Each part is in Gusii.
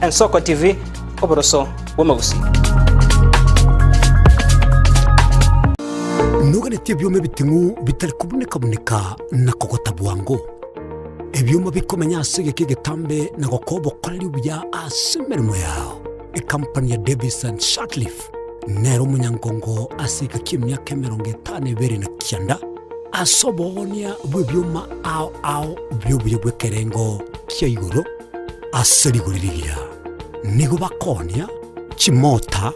Ensoko TV, oboroso bw'omogusii. Noganetie ebioma ebiting'u bitari kobuneka-buneka na kogota bwango, ebioma bikomenya ase egeka egetambe na gokoa obokoreri obuya ase emeremo yao. Ekampani ya Davis and Sutcliffe nere omonyangongo ase egeka ki'emiaka emerongo etano ebere na kianda ase oboonia bw'ebioma ao ao bi'obuya bw'ekerengo kia igoro ase rigori rigiya. Nigo bakoonia chimota,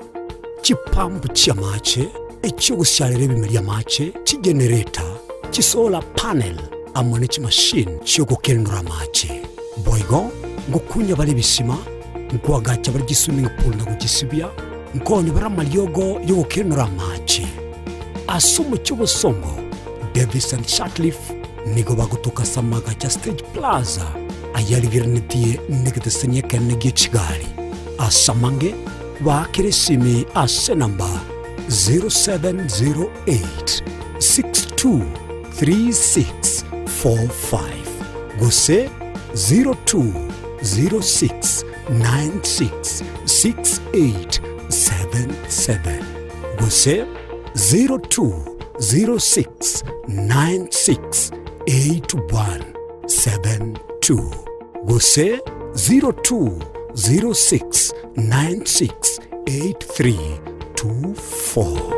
chipampu chi'amache, echi'ogosiarera ebimeri amache, chigenereta, chisolar panel, amo ne chimashini chi'ogokenura amache. Boigo ngokunya bare ebisima, nkoagacha bare chiswimming pool na gochisibia, nkoonia bare amariogo y'ogokenura amache. Ase omochie obosongo, Davis and Sutcliffe nigo bagotoka ase amagacho a Stage Plaza ayarigereretie negeteseni ekenene gie chigari. Ase amange, baakere esimi ase enamba 0708 623645 gose 0206 966877 gose 0206968172 gose 0206968324.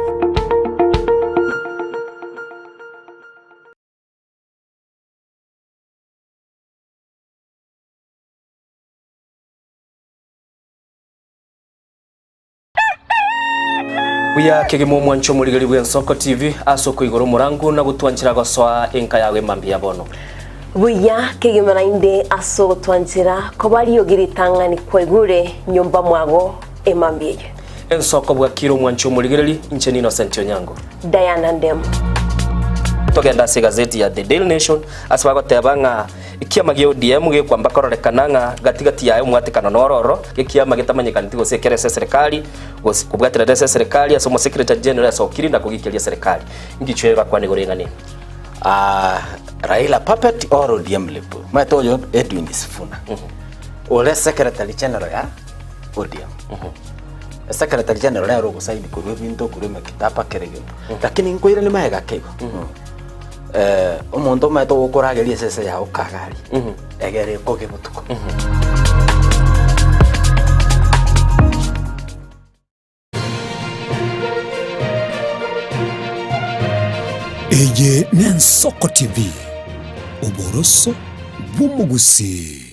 Buya kegima omwancho omorigeri bw'Ensoko TV ase okoigora omorangu na gotwanchera gosoa enka yago emambia ya bono. Buya kegima naende ase ogotwanchera koba riogi ritang'ani kwaigure nyomba mwago emambia eye. Ensoko bwakire omwancho omorigereri, inche n'Innocent Onyango. Diana Ndemo. Togende ase egazeti ya The Daily Nation ase bagoteba ng'a Ekiama gia ODM gekwamba kororekana ng'a gati gati yaye omwatekano noro ororo, gekiama getamanyekaneti gose ekere ase eserekari, gose kobwaterera ase eserekari ase omosekretari general asokiri na kogikeria eserekari. Ngichwe bakwane igoro eng'ana eye. Ah, Raila puppet or ODM lip. Omanyete oyo Edwin Sifuna. Ore secretary general ya ODM. Secretary general nere ogosaini korwa ebinto korwa emekitaba kera egento. Lakini nkoirani magega ake igo. Omonto omanyete ogokorageria esese yao kagari, egere ekoge botuko. Eye n'Ensoko TV, oboroso bw'omogusii.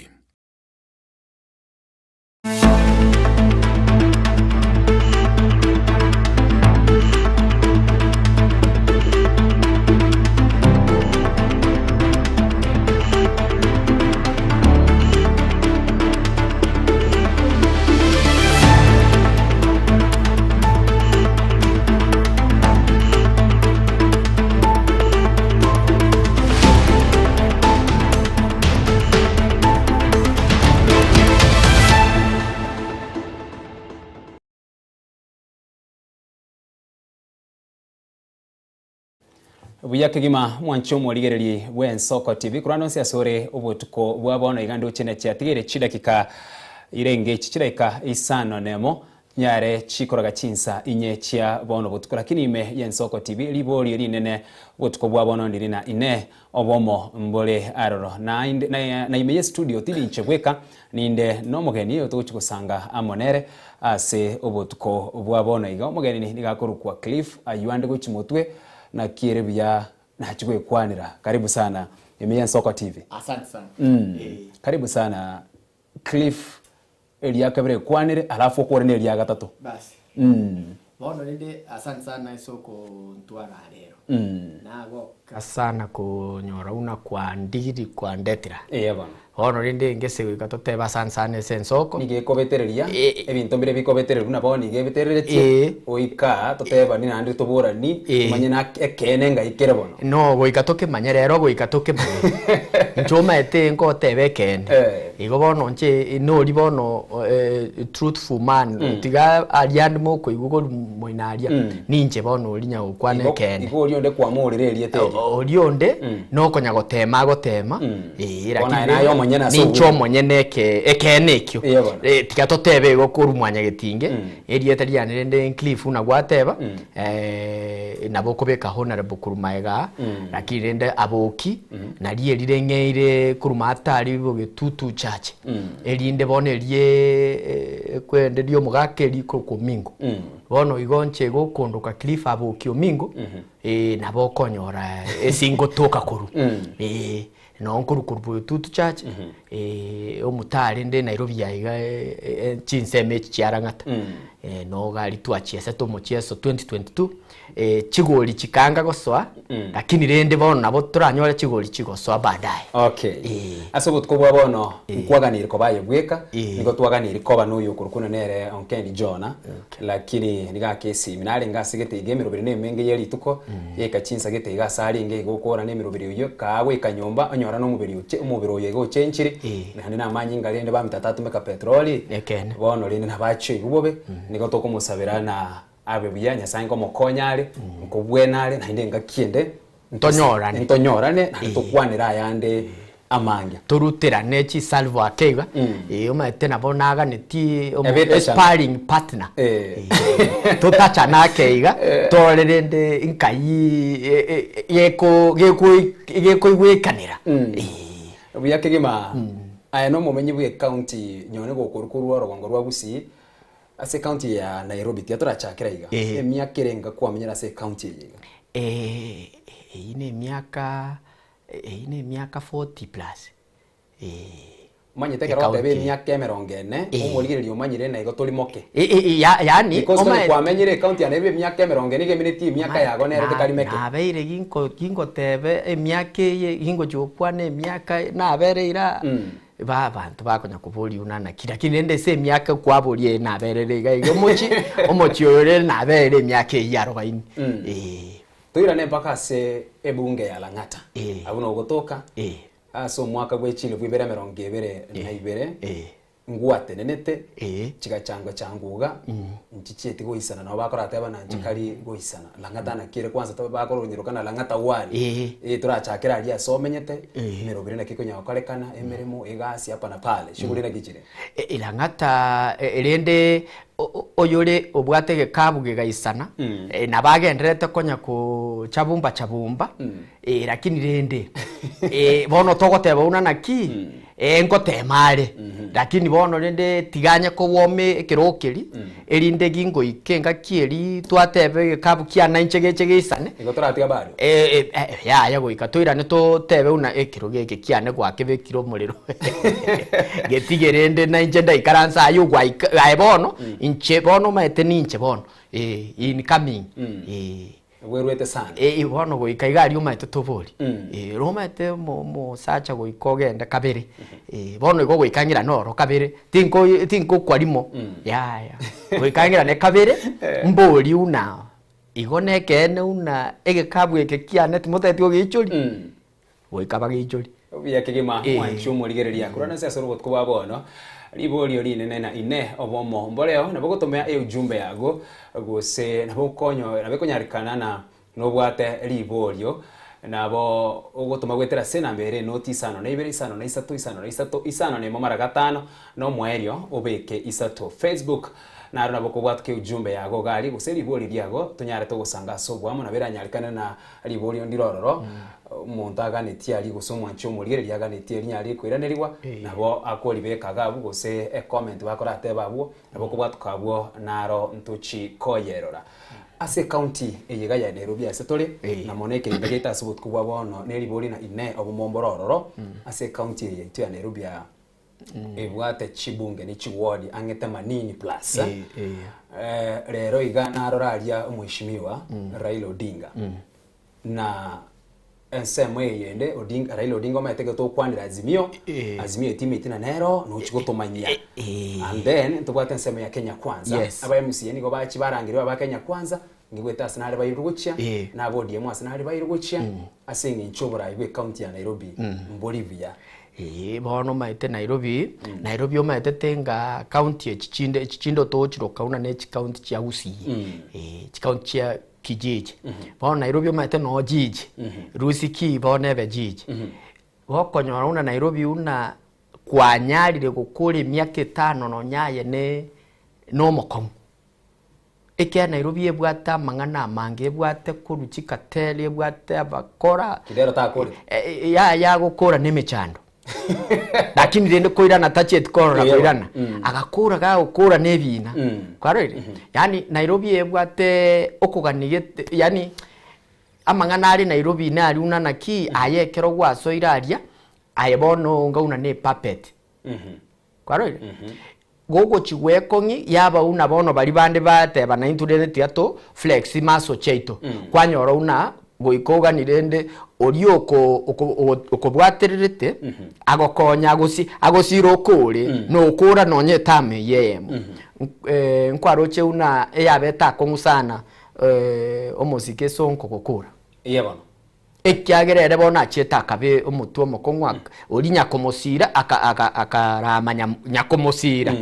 Buya kegima mwanche omorigereria bw'Ensoko TV korwa ande onsi ase ore obotuko bwa bono iga ndoche nachiatigeire chidakika irenge echi chidaika isano nemo Nyare chikoraga chinsa inye chia bono botuko, lakini ime y'Ensoko TV riborio rinene botuko bwa bono ndiri na inee obomo mbore aroro. Naende na ime y'estudio tindi inche bweka, ninde nomogeni oyo togochia gosanga amo nere ase obotuko bwa bono iga. Omogeni nigo akorokwa Cliff aywo ande gochia motwe, naki ere buya nachia goekwanera. Karibu sana ime y'Ensoko TV. Asante sana. Karibu sana Cliff Eria kabere ekwanere, alafu okore neria gatato. Basi. Mm. Bono rende asante sana ase okontwara rero. Mm. Nagoka sana konyora buna kwandigiri kwandetera. Eeh bono. Bono rende ngese goika totebe asante sana ase ensoko. Nigo ekobetereria, Eh. ebinto mbire bikobetererwa buna bono nigo ebetereretie, Eh. goika totebani naende toborani, Eh. tomanye na ekeene ng'ai kere bono. No goika tokemanye rero goika tokemanye. Inche omanyete nkoteba ekeene. Eh. Igo bono inche nori bono truthful man tiga aria ande mokoigwa korwa moino aria, ninche bono oria nyagokwana Igo ekeene. igo oria onde kwamorire erieta erio. Oria onde nokonya gotema agotema ee Bono lakini aye naye omonyene ase ninche obweng'e. omonyene eke ekeene ekio. Eeh bono. Tiga totebe igo korwa mwanyagetinge, erieta riane rende Cliff buna gwateba, nabo okobeka Honourable korwa magega aa, lakini rende Aboki nario eri reng'eire korwa maatari bogetutu church, erinde bono erie ekwende ri'omogaka eri korokwa Omingo. Bono igo inche gokondoka Cliff Aboki Omingo, nabo okonyora ase ngotoka korwa, eh. Noo nkorwa korwa Boetutu Church, omotare rende Nairobi ya iga chinsemo echi chia Lang'ata, noo gari twachiesete omochieso 2022, chigori chikaanga gosoa, lakini rende bono nabo toranyore chigori chigosoa baadaye. Okay. Eh. Ase obotuko bwa bono nkwaganiri koba aye bweka, Eh. nigo twaganiri koba noyo okorokwa buna nere Onkendi Jonah, Lakini nigo akesimi narenge ase gete iga emeroberi nemenge ye rituko, yaika chinsa gete iga ase arenge iga okora nemeroberi oyio, kaa goika nyomba onyora nomoberi oche omobere oyo iga ochenchire, naende namanyinga rende bamita tatumeka petroli, Ekeene. bono rende nabo achia oigwe bobe, nigo tokomosabera na abe buya, Nyasaye nkomokonya are, nkobwena are, naende engaki ende Ntonyorane. Ntonyorane naende tokwanere ayande amange. Toruterane chisalvo ake iga, eh, omanyete nabo naganetie omo- Ebe etachana. sparring partner. Eh. Eh, totachane ake iga, torore rende nkai e- e- geko gekoi gekoigwekanera. Eh. Buya kegima, aye nomomenyi bwe ecounty nyone gokorwa korwa orogongo rwa Gusii, Ase ecounty eye ya Nairobi tiga torachakera iga, Eh. emiaka ere enga kwamenyire ase ecounty eye iga? Eh, eyio na emiaka, eyio na emiaka 40 plus, eh. Omanyete ekero ogoteba Ecounty eye. emiaka emerongo ene, Eh. omorigereria omanyire na igo tori moke. Eh, eh, ya- yaani Because onye omaete- kwamenyire ecounty ya Nairobi emiaka emerongo ene iga emineti emiaka yago nere tekari meke. Nabeire ginko gingoteba emiaka eye gingochia gokwana emiaka nabere ira. Ba abanto bakonya koboria buna naki, lakini rende ase emiaka okwaboria eye naberere iga iga omochie, omochie oyo rende naberere emiaka eyio arobaini, eh. Toirane mpaka ase ebunge ya Lang'ata, Eh. abwo nogotoka, Eh. ase omwaka bwe chilifu ibere emerongo ebere na ibere, Eh. ngwatenenete, Eh. chigachangwa changwa iga, nchichieti goisana nabo bakorateba na nchikari goisana. Lang'ata naki ere kwanza to bakoronyeroka na Lang'ata one. Eh. Eh torachakere aria ase omenyete, Eh. emerobere naki ekonya gokorekana, emeremo, egasi hapa na pale, shughuli naki chire? E- Lang'ata rende oyore obwate egekabu gegaisana, nabo agendererete konya kochabumba chabumba, lakini rende bono togoteba buna naki, ngotema are, lakini bono rende tiga anye kowoma ekerogo keria, erinde gingoika engaki eria twateba egekabu kiane inche geche geisane, Igo toratiga bado? Yaya goika toirane totebe buna ekerogo eke kiane gwakebekire omorero getige rende na inche ndaikaranse aye ogwaika aye bono inche bono omanyete ninche bono eh, incoming eh. Bwerwete sana. Eh, bono goika iga aria omanyete tobori eh, ere omanyete omo omosacha goika ogende kabere eh, bono igo goika ng'irane oro kabere tinko tinkokwa rimo yaya goika ng'irane kabere mbori buna Igo nekeene buna egekabu eke kiane timotebeti ogeichoria, goika bageichorie. Buya kegima Eh. mwanche omorigereria korwa nase ase obotuko bwa bono riborio rinene na ine obomo mboreo nabo ogotomea eujumbe yago gose nabo okonyo nabo ekonyarekana na nobwate riborio nabo ogotoma goetera ase enamba ere enoti isano na ibere isano na isato isano na isato isano na emo mara gatano na omoerio obeke isato Facebook Naro nabo okobwatoka eujumbe yago iga aria, gose riborio riago, tonyarete gosanga ase oboamo, nabo eranyarekane na riborio ndire ororo, omonto aganetie aria gose omwanchi omorigereria aganetie rinyare rikoiranerigwa, nabo akoribeka iga abwo gose ecomment bakoratebe abwo, nabo okobwatoka abwo naro ntochi koyerora. Ase ecounty eye iga ya Nairobi ase tore, na mono ekerimbe giaito ase obotuko bwa bono ne riborio na inee obomo mbore ororo, ase ecounty eye yaito ya Nairobi aa, Ebwate chibunge ne chiward ang'e themanini plus. Eh, eh. Eh, rero iga narora aria omweshimiwa Raila Odinga na ensemo eye ende Odinga, Raila Odinga omanyete ekero togokwanera Azimio, Eh. Azimio etimeti na nero nochi gotomanyia eh. and then ntobwate ensemo ya Kenya Kwanza Yes. aba MCA nigo bachi barangeriwa aba Kenya Kwanza ngigwete ase nare bairwe gochia Eh. na aba ODM ase nare bairwe gochia ase eng'encho oborai bwe county ya Nairobi mbori buya. Eeh bono omanyete Nairobi, Nairobi omanyete tenga county echi chinde, echi chinde otogochiroka buna ne chicounty chia Gusii, eh, chicounty chia kijiji. Bono Nairobi omanyete noo jiji, rusi ki bono ebe jiji. Gokonyora buna Nairobi buna kwanyarire gokora emiaka etano nonya aye ne na omokong'u. Ekiagera Nairobi ebwate amang'ana amange, ebwate korwa chikateli, ebwate abakora, Kidero takorete. yaya agokora na emechando. Lakini rende koirana tachieti korora Eyo. koirana, agakora gagokora na ebina. Kwarorire? Yaani Nairobi ebwate okogania gete yaani amang'ana are Nairobi nari buna naki, aye ekero gwasoire aria, aye bono onga buna na epuppet. Kwarorire? Gogochi gwekong'i yaba buna bono baria bande bateba naintwe rende tiga to flex muscle chiaito. Kwanyora buna goika ogani rende oria oko oko okobwatererete agokonya agosi agosira okore nokora nonye eterm eyio eyemo. Nkwaroche buna eyabete akong'u sana omosike Sonko gokora. Eye bono. Ekiagera ere bono achiete akabe omotwe omokong'u, ak- oria nyakomosiira aka- aka- akarama nyam- nyakomosiira.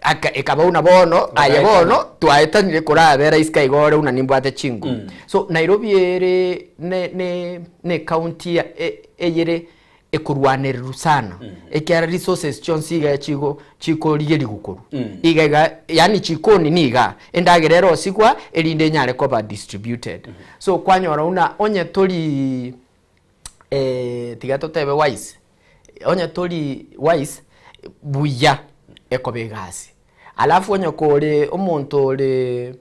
Aka ekaba buna bono, aye bono twaetanire korabera isiko iga ore buna nimbwate chinguru. So Nairobi ere ne ne ne ecounty ya e- eyere ekorwanererwa sana, ekiagera resources chionsi iga chigo chikorigerigwa korwa iga iga yaani chikoni niga endagera erosigwa erinde enyare koba distributed. So kwanyora buna onye tori tiga totebe wise, onye tori wise buya ekoba egasi. Alafu onye kore omonto ore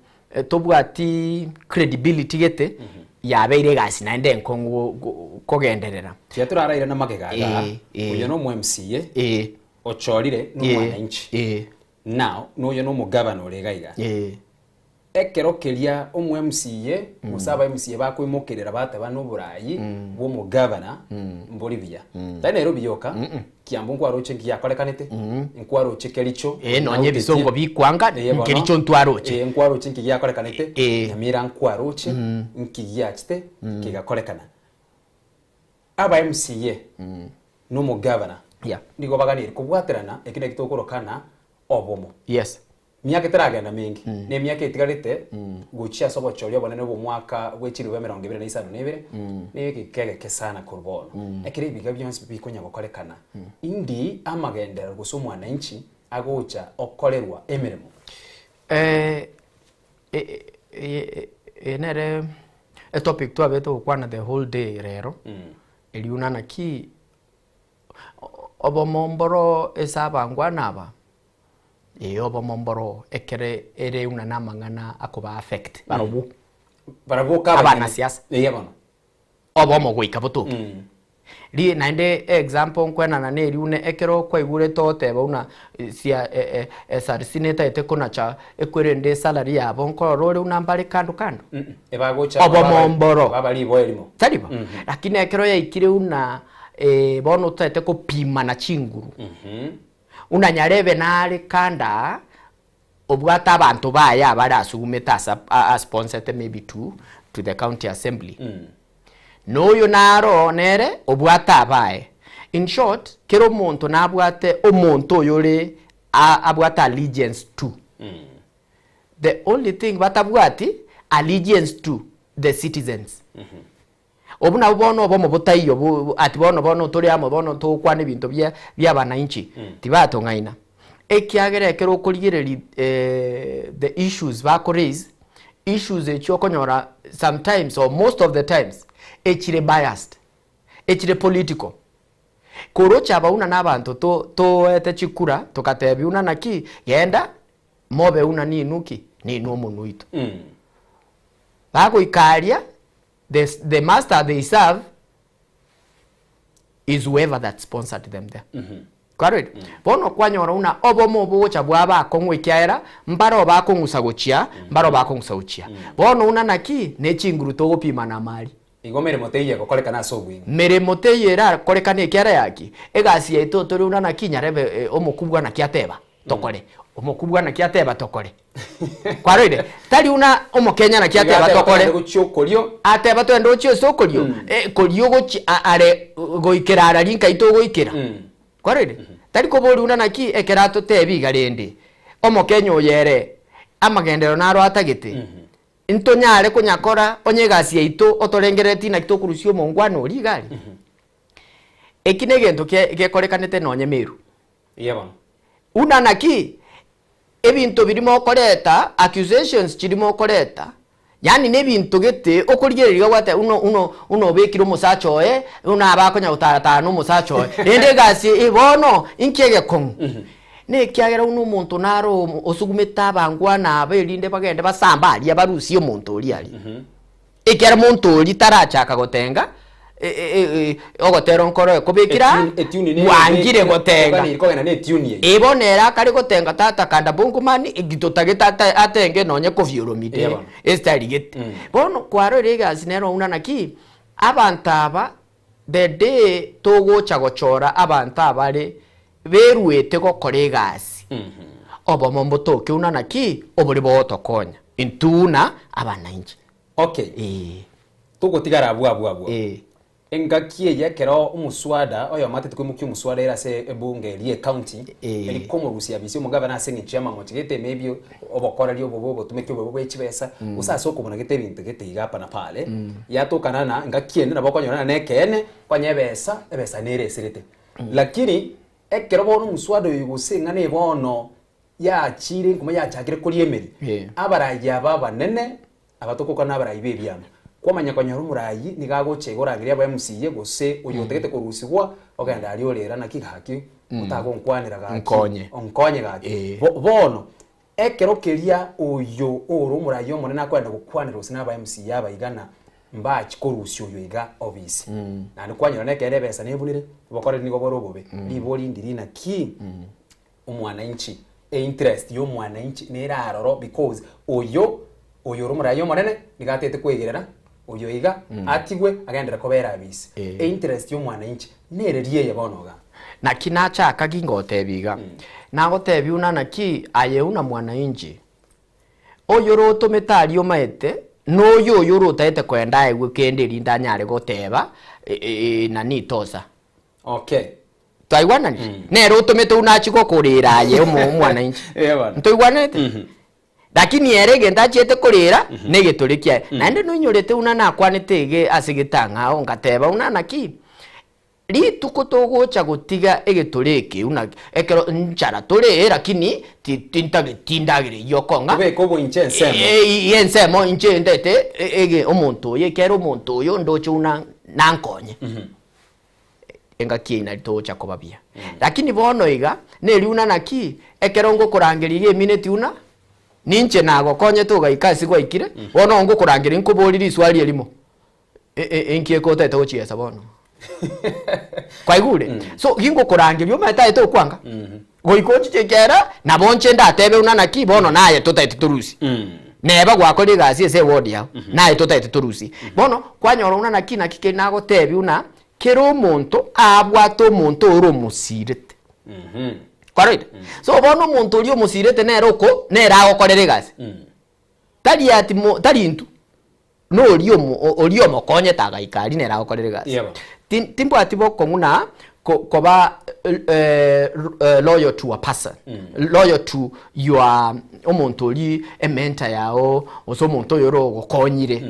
tobwati credibility gete, yabeire egasi naende enkong'u go- go- kogenderera. Tiga toraraire na magega igaa, Eh, eh. oyo no omo MCA, Eh. ochorire na omwananchi. Eh. Now, noyo no omogavana ore iga iga. Eh. Ekero keria omo MCA, gose aba MCA bakoimokerera bateba na oborayi bwa omogavana mbori buya. Tari Nairobi yoka, Kiambu nkwaroche nki giakorekanete, nkwaroche Kericho, Eh, nonye ebisongo bikwanga, Eh, bono. Kericho ntwaroche. Eh, nkwaroche nki giakorekanete, Eh. Nyamira nkwaroche nki giachete kegakorekana. Aba MCA na omogavana Yeah. nigo baganeiri kobwaterana ekio naki tokorokana obomo. Yes. Miaka eteragenda menge, na emiaka etigarete gochia ase obochori obonene bw'omwaka bwe chilifu emerongo ebere na isano na ibere, nigo egeka egeke sana korwa bono. Ekero ebiga bionsi bikonya gokorekana, indi amagenderero gose omwananchi agocha okorerwa emeremo? Eye nere etopic twabete gokwana the whole day rero, eriuna naki obomo mboro ase abangwana aba. Ee, obomo mboro ekere ere buna namang'ana akoba affect barobwo. Barabwo ka abanyene. Abanasiasa. Eya bono. Obomo goika botoke. Ri naende example nkwenana na eri buna ekero kwaigure togoteba buna sia SRC netagete konacha ekwerende esalary yabo nkorora ore buna mbare kando kando. Ebagocha Obomo mboro. baba riboa erimo. Tari bo? Lakini ekero yaikire buna bono otagete kopimana chinguru. Buna nyarebe nare kanda obwate abanto baye abare asugumete ase asponsete maybe to to the county assembly. Na oyo naro nere obwate abaye. In short, kera omonto nabwate omonto oyore abwate allegiance to. The only thing batabwati allegiance to the citizens. Obwo nabwo bono obomo botaiyo bo ati bono bono tore amo bono togokwana ebinto bia bia abananchi, tibatong'aina. Ekiagera ekero okorigereria the issues bako raise, issues echio okonyora sometimes or most of the times, echire biased, echire political. Koroche aba buna na abanto to toete chikura togatebia buna naki, genda mobe buna ninwe ki? Ninwe omonwe oito. Bagoika aria. The, the master they serve is whoever that sponsored them there. Kwarorire? Bono kwanyora buna obomo obo gocha bwaba akong'u ekiagera mbaro bakong'usa gochia, mbaro bakong'usa gochia. Bono buna naki ne chinguru togopimana amari. Igo meremo teiyo egokorekana ase obweng'e. Meremo teiyo erakorekane ekiagera yaki? Egasi yaito tore buna naki nyarebe omokubwa naki ateba. Tokore. Omokubwa naki ateba tokore. Kwarorire? Tari buna omokenya naki Iga ateba ateba tokore. togende gochia okorio. Ateba togende gochia ase okorio, eh, korio gochia a- are goikera ara rinkai togoikera. Kwarorire? Tari koboria buna naki ekero atotebia iga rende, omokenya oyo ere, amagenderero naro atagete, ntonyare konyakora onye egasi yaito otorengereretie naki tokorusia omongwana oria iga aria. Eki negento ke gekorekanete nonye Meru. Iga bono. Buna naki ebinto biria mokoreta, accusations chiria mokoreta, yaani nebinto gete okorigereria gwateba buna buna buna obekire omosacha oye, buna abakonya gotaratara na omosacha oye, rende egasi eye bono inki egekong'u? Na ekiagera buna omonto naro omo osugumete abangwana aba erinde bagende basambe aria barusie omonto oria aria. Ekiagera monto oria tarachaka gotenga, ogotera nkoro ekobekire aa, bwangire gotenga. Ee bono ere akare gotenga tata kanda bongo man, totagete atenge nonye Koffi Olomide, estyle gete. Bono kwarorire egasi nero buna naki, abanto aba the day togocha gochora abanto abare beruete gokora egasi, obomo mbotoke buna naki, obore bogotokonya intwe buna abanainchi. Okay. Ee. Togotigara abwo abwo abwo. Ee. Engaki eye ekero omoswada oyomo atete koimokia omoswada ere ase ebunge eria ecounty, Ee. eri komorusia abisi omogabana ase eng'encho y'amamocho gete maybe obokoreri obobe obotumeki obobe bwe chibesa, gose ase okobuna gete ebinto gete iga hapa na pale, yatokana na engaki ende nabo okonyora na ekeene, konya ebesa, ebesa nere eserete. Lakini ekero bono omoswada oyo gose eng'ana eye bono Yachiire enkuma yachakire koria emeri. Abarai aba abanene, abatokoka na abarai b'ebiama. Kwamanya konyora omorai nigo agocha iga orangerie aba MCA gose oyo otagete korusigwa ogenda aria orera naki gaki otagonkwanera gaki Nkonye. onkonye gaki. Bo bono ekero keria oyo ore omorai omonene akoenda gokwanera gose na aba MCA aba iga na mbachi korusia oyo iga obisi. Naende kwanyora nekeene ebesa nebunire, obokoreri nigo bore obobe. Ribori ndiri naki? Omwananchi, einterest ya omwananchi nere aroro because oyo oyo ore omoraia omonene nigo atagete koegerera oyo iga atigwe agenderere kobera abisi. Einterest ya omwananchi nere rieye bono iga. Naki nachaka gingotebia iga, nagotebia buna naki aye buna mwananchi, oyore otomete aria omaete, na oyo oyore otagete koenda aegwe kende erinde anyare goteba nani tosa. Okay. Twaigwananire? Nere otomete buna achie gokorera aye omo- omwananchi. Eh, bono. Ntoigwanete? Lakini ere egento achiete korera, negetore kiaye. Naende noinyorete buna nakwanete ege ase getang'ao, ngateba buna naki, rituko togocha gotiga egetore eke buna ekero nchara tore lakini ti- tintageti ndagera eyio okong'a, Tobeke oboinche ensemo. Eh, ensemo inche ndete ege omonto oyo ekiagera omonto oyo ndoche buna nankonye. Engaki eyio nari togocha koba buya. Lakini bono iga, neri buna naki, ekero ngokorangeria iga emineti buna, ninche nagokonyete ogaika ase gwaikire, bono ngokorangeria nkoborie riswali erimo, inki eke otagete gochiesa bono? Kwaigure? So, gingokorangeria omanyete aye tokwanga, goika ochiche ekiagera, nabo inche ndatebe buna naki, bono naye totagete torusie. Neba gwakorire egasi ase eward yao, naye totagete torusie. Bono, kwanyora buna naki naki keri nagotebia buna, kera omonto aabwate omonto ore omosirete. Kwarorire? So bono omonto oria omosirete nere oko nere agokorera egasi. Tari ati mo tari intwe, na oria omo oria omokonyete agaika aria nere agokorera egasi. Yebo. Tin timbwati bokong'u na ko koba loyal to a person, loyal to your omonto oria ementor yago, gose omonto oyo ore ogokonyire,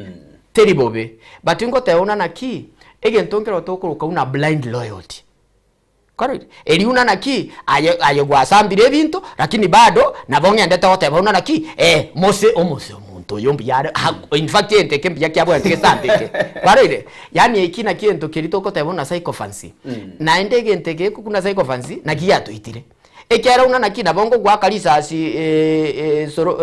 teri bobe. But ngoteba buna naki, egento nkero tokoroka buna blind loyalty. Kwarorire? Erio buna naki, aye aye gwasambire ebinto, lakini bado nabo ng'endete goteba buna naki, eh, mose omose omonto oyo mbuya are, ha in fact egento eke mbuya kiabwenerete gesambeke. Kwarorire? Yaani eki naki egento keria togoteba buna sycophancy. Naende egento eke buna sycophancy, naki giatoitire. Ekiagera buna naki nabo ngogoaka risasi soro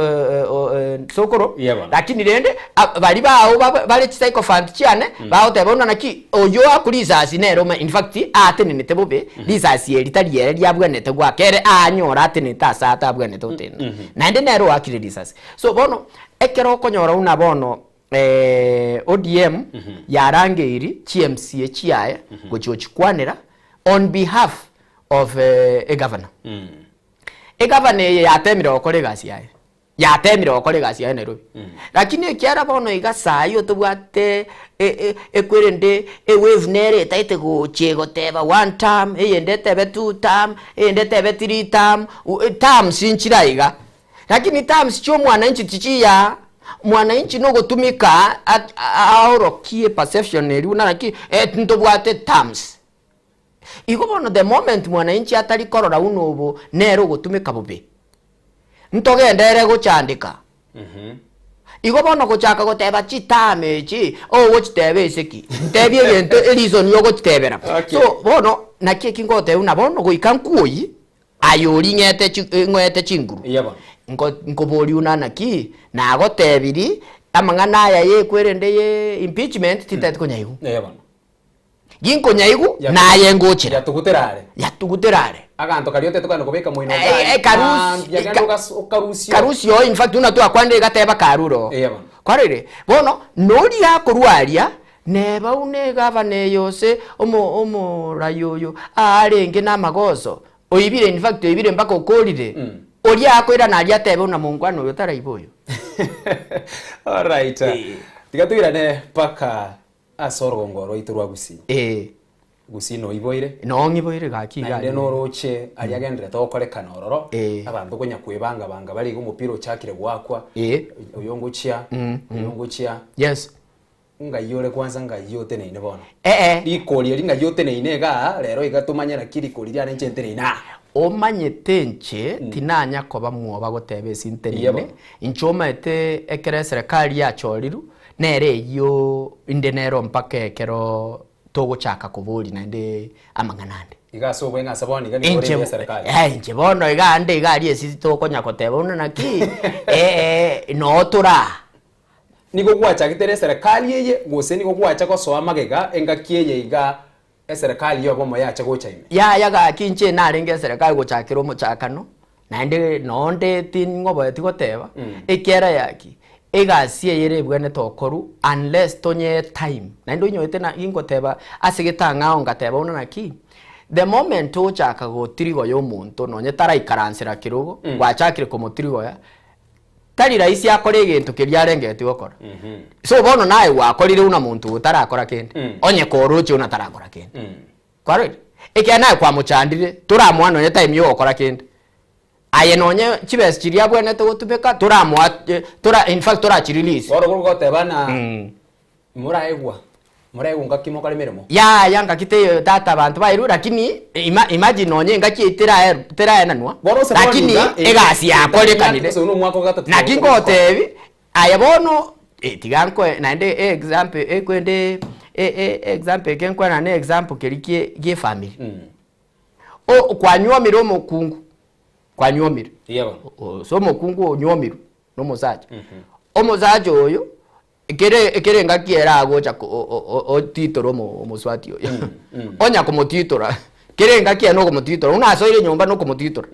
sokoro, Iya bono. lakini rende a- baria bao babe bare chisycophant chiane, bagoteba buna naki oyio oakwa risasi nere ome in fact aatenenete bobe, risasi eri tari ere riabwenerete goaka ere aanyore atenenete ase atabwenerete gotenena. Naende nere oakire risasi. So bono, ekero okonyora buna bono ODM yarangeiri chi MCA chiaye gochia gochikwanera on behalf of egavana. Egavana eye yatemire gokora egasi yaye, yatemire gokora egasi yaye Nairobi. Lakini ekiara bono iga saii otobwate ekwerende ewave nere etaete gocha egoteba one term, eyende etebe two term, eyende etebe three term, terms nchire aiga. Lakini terms chia omwananchi tichiya, mwananchi nogotumika aorokie perception eria buna naki ntobwate terms. Igo bono the moment mwananchi atari korora buna obo nere ogotumeka bobe, ntogende ere gochandeka. Igo bono gochaka goteba chiterm echi, ogochiteba ase ki? Ntebie egento ereason ya ogochitebera. Okay. So bono naki eki ngoteba buna bono goika nkwoyi, aye oring'ete chi ng'oete chinguru, Eya bono. nko nkoboria buna naki, nagotebiri amang'ana aya ya ekwerende ya impeachment tintagete konyaigwa. Eya bono. Ginkonyaigu, naye ngochera. Yatugutera are. Yatugutera are. Aganto karia otete kogenda kobeka moino Eh, ogari. eh, karusi- Mambia genda ka- ogas- okarusie. Karusi oo in fact buna twakwanire gateba karure oo. Eya bono. Kwarorire? Bono, noria akorwa aria, neba buna egavana eye ose omo omorai oyo aarenge namagoso, oibire in fact oibire mpaka okorire, oria akoirana aria atebe buna mongwana oyo taraiba oyo. Alright. Eh. Tiga toirane mpaka Ase orogongo rwaito rwa Gusii. Ee. Gusii noiboire. Noo ng'iboire gaki iga Naende aria. noroche aria agenderete gokorekana ororo, Ee. abanto konya kwebanga banga bare iga omopira ochakire goakwa, Ee. oyo ngochia, oyo ngochia, Yes. ng'ai ore kwanza ng'ai oteneine bono? Ee. Rikori eri ng'ai oteneine igaa, rero iga tomanye naki rikori riane inche nteneine aa. Omanyete inche tinanya koba mwoba goteba ase nteneine, Yebo. inche omanyete ekero eserekari yachorirwe, Nere eyio inde nero mpaka ekero togochaka koboria naende amang'ana ande. Iga ase obweng'e ase bono iga nigo ore Inche ime y'eserekari. eh, inche bono iga ande iga aria ase tokonya koteba buna naki eh, noo tore aa. Nigo gwachagete ere eserekari eye gose nigo gwacha gosoa magega engaki eye iga eserekari y'obomo yacha gocha ime? Yaya gaki inche narenge eserekari gochakera omochakano, naende nonde ting'oboeti goteba, ekiara yaki, egasi eye ere ebwenerete okorwa unless tonyee time, naende onyorete na gingoteba ase getang'ao ngateba buna naki, the moment ogochaka gotirigoya omonto nonye taraikaransera kerogo, gwachakire komotirigoya, Tari rahisi akore egento keria arengeretie gokora. So bono naye gwakorire buna monto oyo tarakora kende, onye koroche buna tarakora kende. Kwarorire? Ekiagera naye kwamochandire, toramoa nonye time ya ogokora kende. Aye nonye chibesa chiria abwenerete gotumeka, toramoa tora in fact torachirelease. Bono goteba ng'a Moraegwa, moraegwa ngaki mokore emeremo. Yaya ngaki teiyo tata abanto bairwe lakini ima imagine nonye engaki eyio terae teraenanwa Bono ase bono lakini iga, eh, egasi yakorekanire ase ono omwaka o gatato naki togokora. ngotebi aye bono eh, tiga nkoe naende e example ekwende e- e example eke nkoenana na example keria kie gie efamiri. O kwanyuomire omokungu, kwanyuomire Iya bono. ase omokungu onyuomirwe na omosacha, omosacha oyo Ekere ekere engaki ere agocha ko- o- o- o- otitora omo omoswati oyo onya komotitora kere engaki ere nokomotitora buna asoire nyomba nokomotitora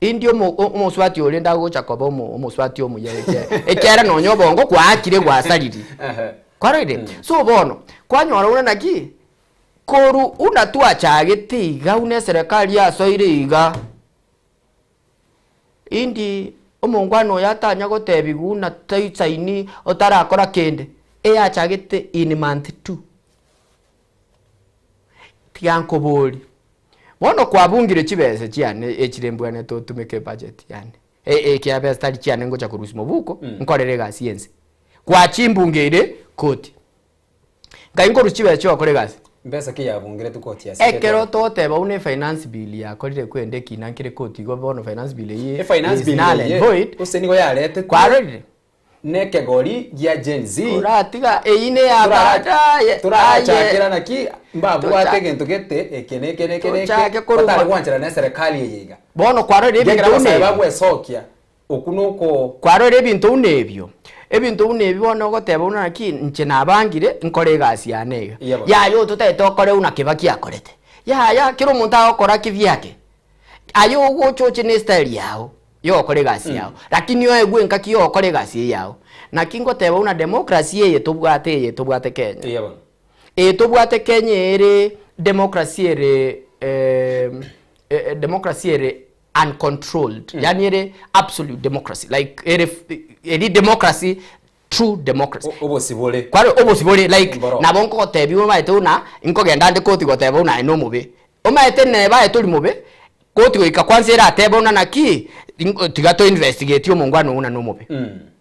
indi omo o- omoswati oria rende agocha koba omo omoswati omuya ekiagera ekiagera nonye obongo kwaakire gwasariri Ehe. kwarorire so bono kwanyora buna naki korwa buna twachagete iga buna eserekari yasoire iga. Indi omongwana oyo atanya gotebigwa buna taisaini otarakora kende, eyachagete in month two. Tiga nkoborie, bono kwabungire chibesa chiane echire mbwenerete otumeke ebudget yane, ekiagera besa tari chiane ngocha korusia mobuko, nkorere egasi yense. Kwachimbungeire koti. Nkai nkorusia chibesa chiogokora egasi. Mbesa ki yabungeretwe koti ase Ekero togoteba buna efinance bill yakorire kwenda ekina nkere koti igo bono finance bill eyio E-finance is bill null and eye void. gose nigo yaretetwe Kwarorire? nekegori gia Gen Z. Oratiga eyio ne ya baadaye. Torachakera naki mbabwate Tocha- egento gete eke na eke na eke na eke Tochake korwa- batare gwancherana na eserekari eye iga. Bono kwarorire Ekiagera ebinto buna abasae ebi. bagwesokia Okwo noko. Kwarora ebinto buna ebio, ebinto buna ebi bono ogoteba buna naki inche nabangire nkore egasi yane iga. Yebo. Yaya ototagete okore buna Kibaki akorete. Yaya kera omonto agokora kivyake. Aye ogocha oche ne estyle yago ya ogokora egasi yago, lakini oegwe engaki ya ogokora egasi eye yago. Naki ngoteba buna democracy eye tobwate eye tobwate Kenya. Yebo. Eye tobwate Kenya ere democracy ere democracy ere. Uncontrolled, yaani ere absolute democracy, like ere eri democracy, true democracy. Obosibore. Kware obosibore like Mboro. nabo nkogotebia omaete buna nkogenda nde koti goteba buna aye nomobe. Omaete neba aye tori mobe, koti goika kwanza eratebe buna naki, tiga to investigate omongwana oyo buna nomobe.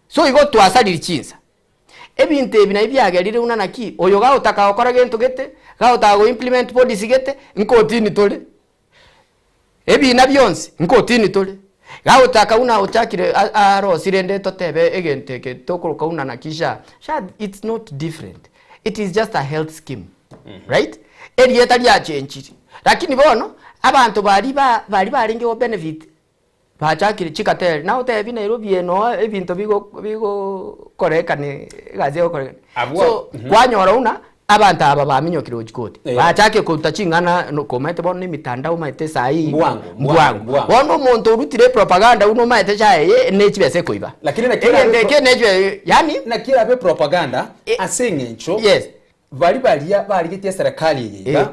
So igo twasariri chinsa. Ebinto ebi nabio biagerire buna naki, oyo gagotaka gokora gento gete, gagotaka go implement policy gete, nkotini tore. Ebiina bionsi nkotini tore. Gagotaka buna ochakire arosie rende totebe egento eke tokoroka buna naki sha, sha it's not different, it is just a health scheme, right? Erieta riachenchiri, lakini bono abanto baria ba baria barenge go benefit bachakire chikateri, nagotebi Nairobi eye noo ebinto bigo bigokorekana egasi egokorekana. Abwo So kwanyora buna abanto aba baminyokire gochia koti, bachakire koruta ching'ana no komaete bono na emitandao omaete saii Mbwango, mbwango. mbwango. Bono omonto orutire epropaganda buna omaete sha eye ne chibesa ekoiba. Lakini naki Egento erabe eke ne chibe yaani naki erabe propaganda Eh. ase eng'encho Yes. baria baria barigetie eserekari eye iga Eh.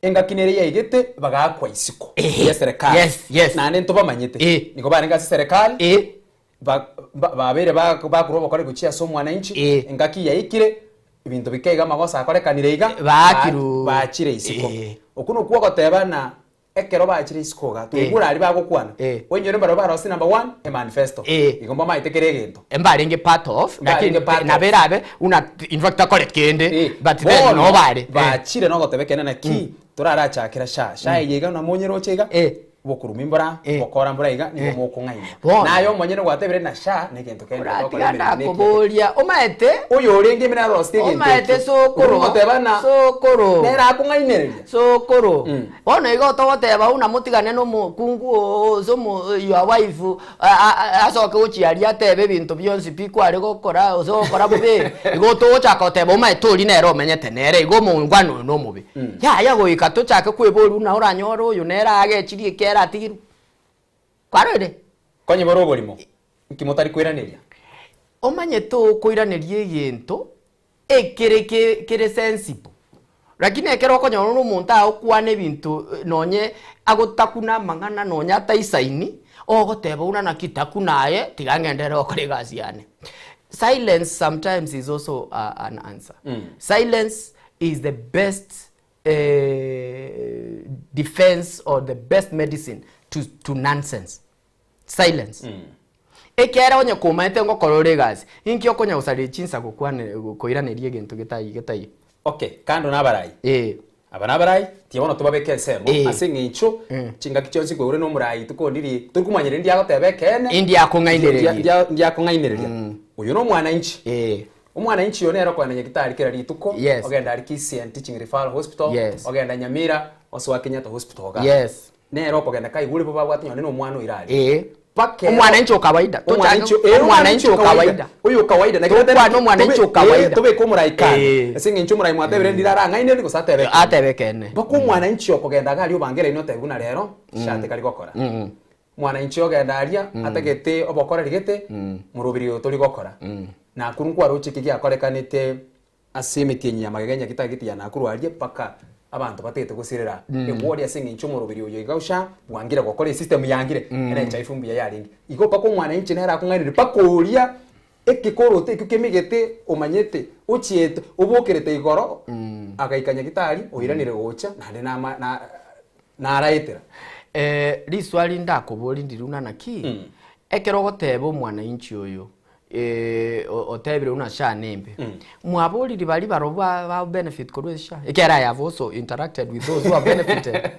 Engaki nere yaigete bagaakwa isiko Ehe. y'eserekari. Yes, yes. Naende ntobamanyete. Eh. Nigo barenge ase eserekari, Eh. ba- ba- babeire ba- bakorwa obokori gochia ase omwananchi, Eh. engaki yaikire, ebinto bike iga amagoso akorekanire iga, Baakirwe. ba- bachire isiko. Eh. Okwo nokwo ogoteba ng'a ekero bachire isiko iga, toigure aria bagokwana, Eh. oinyore mbarabwo barosie number one, emanifesto. Eh. Igo mbamaete kera egento. Mbarenge part of, Mbarenge lakini part of. nabo erabe buna in fact takoreti kende, Eh, but then bono noo bare. Eh. bachire nogoteba ekeene naki torarachakera sha sha eye iga namonyeroche iga Eh. bokurumi mbora Eh. bokora mbora iga nigo Eh. mokong'ainwa Bono. naye omonyene gwatebire na sha negento kende Oratiga tokora emeremo nekiya. ndakoboria omaete oyo orenge ime narosete egento Omaete ekio. sokoro. Ogoteba na Sokoro. nere akong'ainereria Sokoro, bono igo togoteba buna motigane nomokungu oo gose omo your wife asoke gochia aria atebe ebinto bionsi pi kware gokora gose gokora bobe, igo togochaka goteba omaete oria nere omenyete nere igo omongwana oyo nomobe. Yaya goika tochake kweboria buna oranyore oyo nere agechirie ekere atigirwe. Kwarorire? Konye bore oborimo, nki motari koiraneria? Omanyete okoiraneria egento ekere ke kere sensible, lakini ekero okonyora ore omonto agokwana ebinto nonye agotakuna amang'ana nonye ataisaini, ogoteba buna naki takuna aye tiga ng'enderere gokora egasi yane. Silence sometimes is also an answer. Silence is the best defense or the best medicine to to nonsense. Silence. Ekiagera onye komaete ngokora ore egasi, inki okonya gosaria chinsa gokwane koiraneria egento getai getaiyo? Okay, kando na abarai. Eh. Aba nabarai, tiga bono tobabeke ensemo, Eh. ase eng'encho chingaki chionsi nkoigure na omorai rituko ndiri tori komanyera ndi agoteba ekeene, Indi akong'ainereria. Ndi- ndi- ndi akong'ainereria. Oyo na omwananchi. Eh. Omwananchi oyo nere okogenda Nyagitari kera rituko, Yes. ogenda aria KCN Teaching Referral Hospital, Yes. ogenda Nyamira, osoa Kenyatta Hospital igaa. Yes. Nere okogenda kaigure bo babwate nonye na omwana oire aria. Eh. Mpaka ero- Omwananchi o kawaida. Omwananchi- Tochake- eh, omwananchi o kawaida. Oyo o kawaida. Naki Tokwana totebe- omwananchi o tobe- kawaida. eh, tobeke omorai kando. Eh. Ase eng'encho omorai mwatebire ndire arang'aineri gose atebe ekeene. Atebe ekeene. Mpaka omwananchi okogenda iga aria obangere inwe otebe buna rero, shati kari gokora. Mwananchi ogenda aria, atagete obokoreri gete, morobiri oyo tori gokora. Nakuru nkwaroche eki giakorekanete Ase emetienyi ya magega enyagete agete ya Nakuru aria mpaka abanto batagete gosirera egwori ase eng'encho omoroberi oyo iga osha bwangire gokora esystem yangire NHIF mbuya yarenge. Igo mpaka omwananchi nere akong'ainereria mpaka oria ekekoroto ekio kemegete omanyete ochiete obokerete igoro agaika nyagitari oiranire gocha naende nama na naraetera. Riswali ndakoborie ndiri buna naki, ekero ogoteba omwananchi oyo otebire buna SHA nembe, mwaboriri baria barobwo ba benefit korwa ase SHA? Ekiagera I have also interacted with those who have benefited.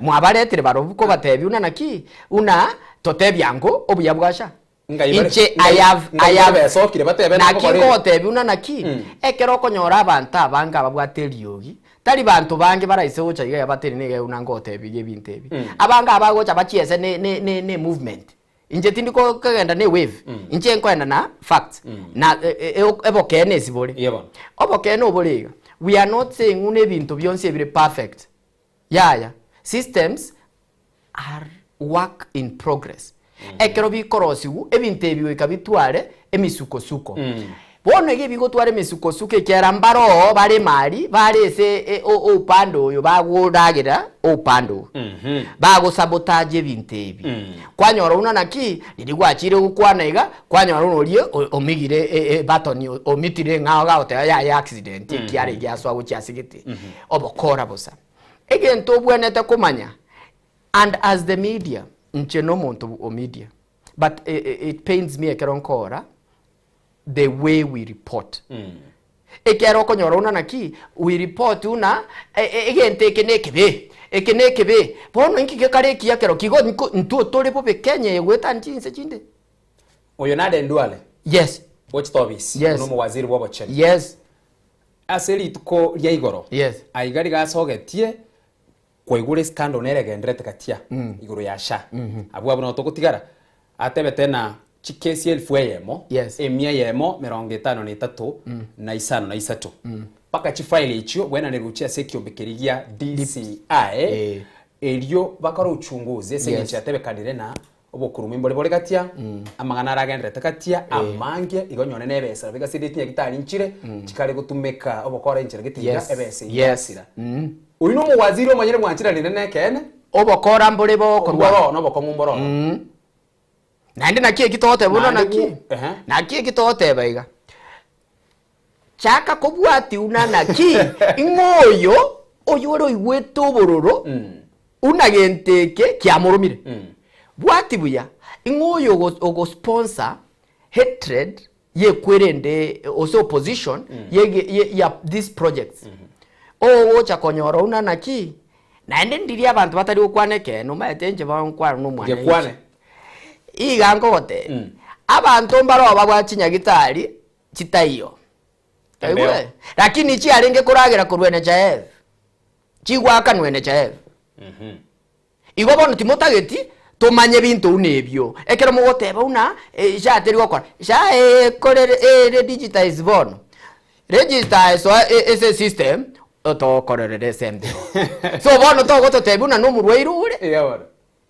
Mwabaretire barobwo kobatebia buna naki, buna totebia ango obuya bwa SHA. Ngai bare- Inche I ngai- have, ngai I bare have, besokire batebe naki nabo korende. ngogotebia buna naki, ekero okonyora abanto abange ababwate eriogi, tari banto bange baraise gocha iga iga batenene iga iga buna ngotebia iga ebinto ebi. Abange abagocha bachiese ne ne ne ne movement. Inche tindi ko kogenda ne wave, inche nkoenda na facts, na obokeene ase bore. Iye bono. Obokeene obore iga, we are not saying buna ebinto bionsi ebire perfect, yaya, systems are work in progress. Ekero bikorosiwu, ebinto ebi goika bitware emisukosuko. Bono iga ebigotwara emesukosuko ekiagera mbare oo bare emari bare ase oupande oyo bagoragera oupande oyo. Bagosabotage ebinto ebi. Kwanyora buna naki, riria gwachire gokwana iga, kwanyora buna oria omigire ebutton omitire eng'ao gagoteba yaya accident ekiara egia asoa gochia ase gete. Obokora bosa. Egento obwenerete komanya and as the media, inche na omonto o media but it pains me ekero nkora the way we report. Ekiagera okonyora buna naki, we report buna egento eke na ekebe, eke na ekebe, bono inki gekare ekiya kero ki? Igo nko intwe tore bobe Kenya eye goetania chinse chinde. Oyo nade Ndwale Yes. gochita obisi Yes. buna omowaziri bw'obochenu. Yes. Ase rituko ria igoro Yes. aiga riga asogetie Kwaigure scandal nere egenderete gatia igoro ya SHA. Abwo abwo nabo togotigara. Atebete na chikesi elfu eyemo, Yes. emia eyemo, merongo etano na etato, na isano na isato. Mpaka chifile echio bwenanerwe gochia ase ekiombe keria gia DCI, Eh. erio bakore uchunguzi ase eng'encho Yes. yatebekanire na Obokurumi mbore bore gatia, amang'ana aragendererete gatia amange, igo nyone na ebesa nabo egasira chinyagitari nchire, chikare gotumeka obokora enchera gete iga, Yes, ebesa eyio yes. yasira. Oyio na omowaziri omonyene bwancheranire na ekeene, Obokora mbore bokorwa. Mboro, na obokong'u mboro oro. Naende naki eki togoteba bono Naende naki? bu- ehe. Naki eki togoteba iga, chaka kobwatia buna naki, ng'a oyo, oyo ore oigwete obororo, buna gento eke kiamoromire. Bwati buya, ng'a oyo ogo ogosponsor hatred yekwerende gose opposition yege ye ya these projects, ogocha konyora buna naki, naende ndiria abanto batari gokwana ekeene omanyete inche bankwana na omwana Gekwane. Iga nkogotebia, abanto mbaroo babwate chinyagitari chitaiyo. Embeo. Oigure? Lakini chiarenge koragera korwa NHIF, chigwakanwa NHIF. Igo bono timotageti tomanye binto buna ebio. Ekero mogoteba buna eh, SHA teri gokora, SHA ekorere ere digitize bono. Register esoa e- ase esystem, otokorerera ase embeo. So bono togototebia buna na omorwaire ore, Eya bono.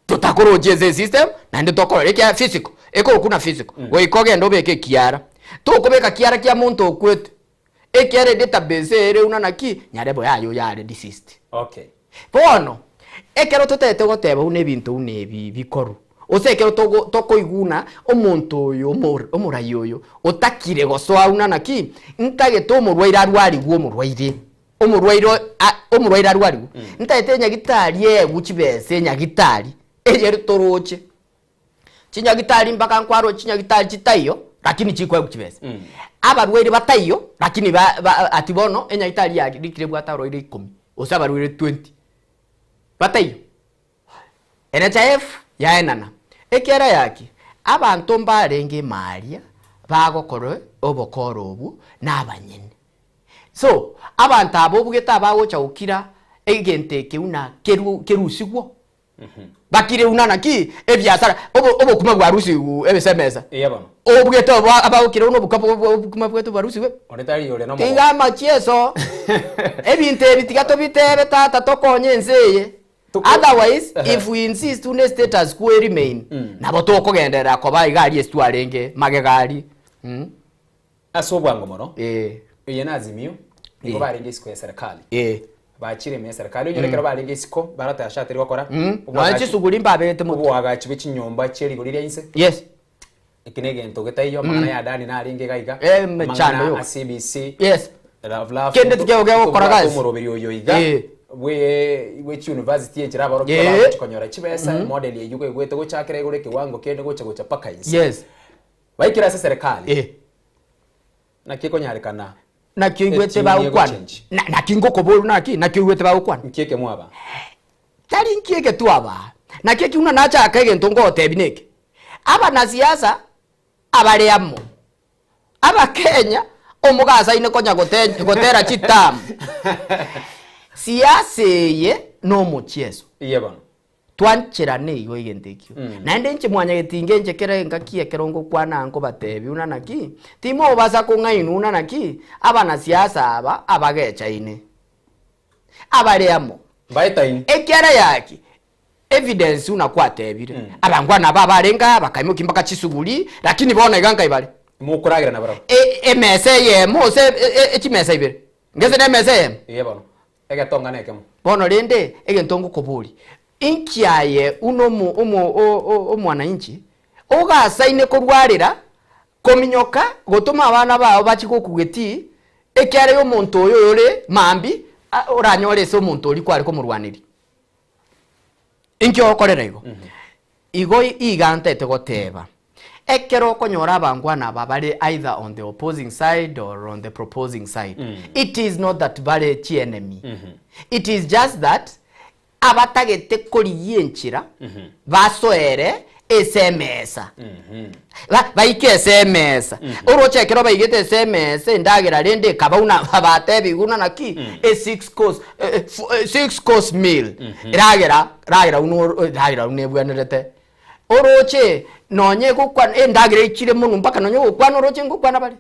Totakorochia ase esystem naende tokore ekia physical, ekokuna physical, goika ogende obeke ekiara. Tokobeka kiara kia monto okwete, ekiara edatabase ere buna naki, nyarebo yaye oyo are deceased. Okay. Bono, ekero totaete goteba buna ebinto buna ebi bikorwa, gose ekero togo tokoigwa buna omonto oyo omo omorai oyo otakire gosoa buna naki, ntagete omorwaire arwarigwe omorwaire. Omorwaire a omorwaire arwarigwe, ntaete enyagitari eegwe chibesa enyagitari eyere toroche. Chinyagitari mpaka nkwarwa chinyagitari chitaiyo lakini chikoegwa chibesa. Abarwaire bataiyo lakini ba ba ati bono enyagitari yarikire ebwate abarwaire ikomi gose abarwaire twenty, bataiyo. NHIF yaenana, ekiara yaki, abanto mbarenge ime aria bagokora obokora obwo nabanyene. So, abanto aba obugete abagocha gokira egento eke buna keru kerusigwo, bakire buna naki ebiasara obo obokima bwarusigwe ase emesa. Eya bono. Obugete obo abagokira buna oboka bo bo obokima bwetu bwarusigwe. Onde tari ore nomogooko. Tiga amachieso, ebinto ebi tiga tobitebe tata tokonye ense eye. Toko- Otherwise, Ehe. if we insist buna estatus quo eremain, nabo tokogenderera koba iga aria ase twarenge magega aria. Ase obwango mono, Eh. eye na Azimio nigo barenge isiko ya serikali. Eh. Bachire ime ya serikali, onyore ekero barenge isiko baroteba sha teri gokora Nonya chisuguri mbabegete motwe. oboagachi bwe chinyomba chie rigori ria inse. Yes. Eki na egento getaiyo, amang'ana ya Adani narenge iga iga, Eh, emechando amang'ana yoka. a CBC, Yes. Love love, Kende tikego gegokora tobwate gasi. omoroberi oyo iga Eh. bwe bwe chiuniversity enchera abarokigwa Eh. bagochi konyora chibesa, emodel eywo egwete gochakera igoro ekewango kende gocha gocha mpaka inse. Yes. Baikire ase serikali. Eh. Naki ekonyarekana Naki oigwete Etiuni bagokwana? egochenji. Na- Naki ngokoboria naki? Naki oigwete bagokwana? Nki eke mwaba? Tari nki eke twabaa. Naki eki buna nachaka egento ngogotebia neke. Abanasiasa abare amo, Abakenya omogasaine konya gote gotera chitamu. Siasa eye nomochieso. Iye bono. Twancherane igo egento ekio. Naende inche mwanyagetinga inche kera engaki ekero ngokwana aa nkobatebia buna naki, timobasa kong'ainwa buna naki, abanasiasa aba abagechaine, abare amo. Mbaetaine. Ekiara yaki, evidence buna kwatebire, abangwana aba abarenge aa bakaimokia mpaka chisuguri, lakini bono iga nkai bare? Mokoragera nabarabwo. Emesa eyemo gose chimesa ibere, ngese na emesa eyemo. Ee bono, egetonga nekemo. Bono rende egento ngokoboria, inki aye buna omo omo omwananchi ogasaine korwarera kominyoka gotoma abana bao bachie gokugetii, ekiagera ya omonto oyo oyore mambia oranyore ase omonto oria kware komorwaneria? Inki ogokorera igo? Igo iga ntaete goteba, ekero okonyora abangwana aba bare either on the opposing side or on the proposing side, it is not that bare chienemy, it is just that abatagete korigia enchera basoere ase emesa, Ba- baike ase emesa. Oroche ekero baigete ase emesa endagera rende ekabauna batebigwe buna naki a six course, eh, eh, fo- eh, six course meal ragera ragera buna oro- ragera buna ebwenerete. Oroche nonye egokwana endagera echire mono mpaka nonye ogokwana oroche ngokwana bare.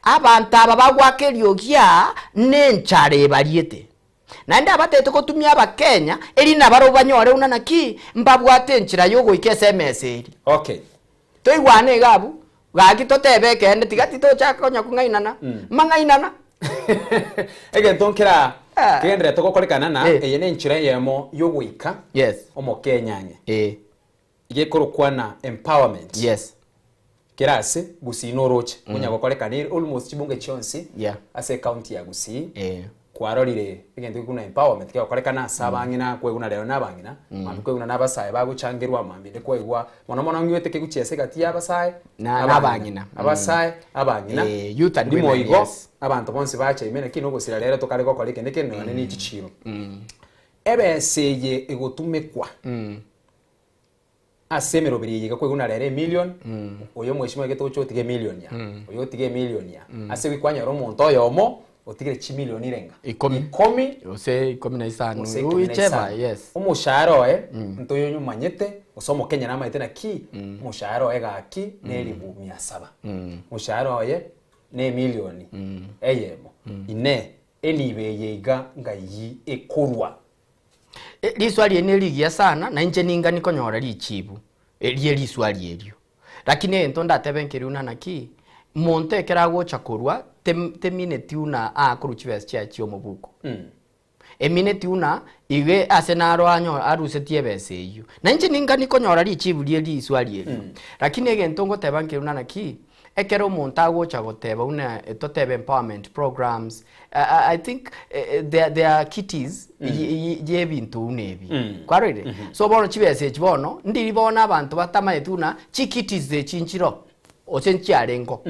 Abanto aba bagoaka eriogi aa nenchara ebariete. Naende abatete gotumia Abakenya, erinde nabarobwo banyore buna naki mbabwate enchera y'ogoika ase emesa eria. Okay. Toigwane iga abwo, gaki totebe ekeene tiga titochaka konya kong'ainana, mang'ainana. Egento nkera Ah. kegendererete gokorekana na Eh. eye nenchera eyemo y'ogoika Yes. Omokenya ang'e. Eh. Gekorokwa na empowerment. Yes. Kera ase Gusii noroche konya gokorekana ere almost chibunge chionsi Yeah. ase ecounty ya Gusii Eh. kwarorire egento gekuna empowerment kegokorekana ase abang'ina kweguna rero na abang'ina mambia kweguna na abasae bagochangerwa mambia ende kwaigwa mono mono ng'igwete kegochiesa egati ya abasae Na- na abang'ina. abasae abang'ina Eh, youth and Ndimo women, igo yes. abanto bonsi bacha ime naki nogosira rero tokare gokora ekende kende nonye ne chichiro Ebesa eye egotumekwa ase emeroberi eye iga kwaigwa rero emillion, oyo omweshimiwa egete gocha otiga emillion ya, oyo otiga emillion ya, ase ewiki kwanyora omonto oyomo otigire chimillion irenga? Ikomi. Ikomi Gose ikomi na isano, gose ikomi na whichever, isano. yes. Omoshahara oye, ntoyo omanyete, gose omokenya namanyete naki, omoshahara oye gaki na elifu mia saba, omoshahara oye na emillion eyemo, inee Enibo eye iga ng'ai ekorwa? Riswali eri nerigiya sana, na inche ningani konyora richibu rie riswali erio. Lakini egento ndatebe nkeria buna naki, monto ekero agocha korwa tem- temineti buna aakorwa chibesa chiaye chia omobuko. Emineti buna iga ase naro anyo arusetie ebesa eyio. Na inche ningani konyora richibu rie riswali erio. Lakini egento ngoteba nkeria buna naki, Ekero omonto agocha goteba buna totebe empowerment programs, I think there, there are kitties y'ebinto buna ebi. Kwarorire? So bono chibesa echi bono, ndiri bono abanto batamanyeti buna chikitties echi nchiro, gose nchiarengo.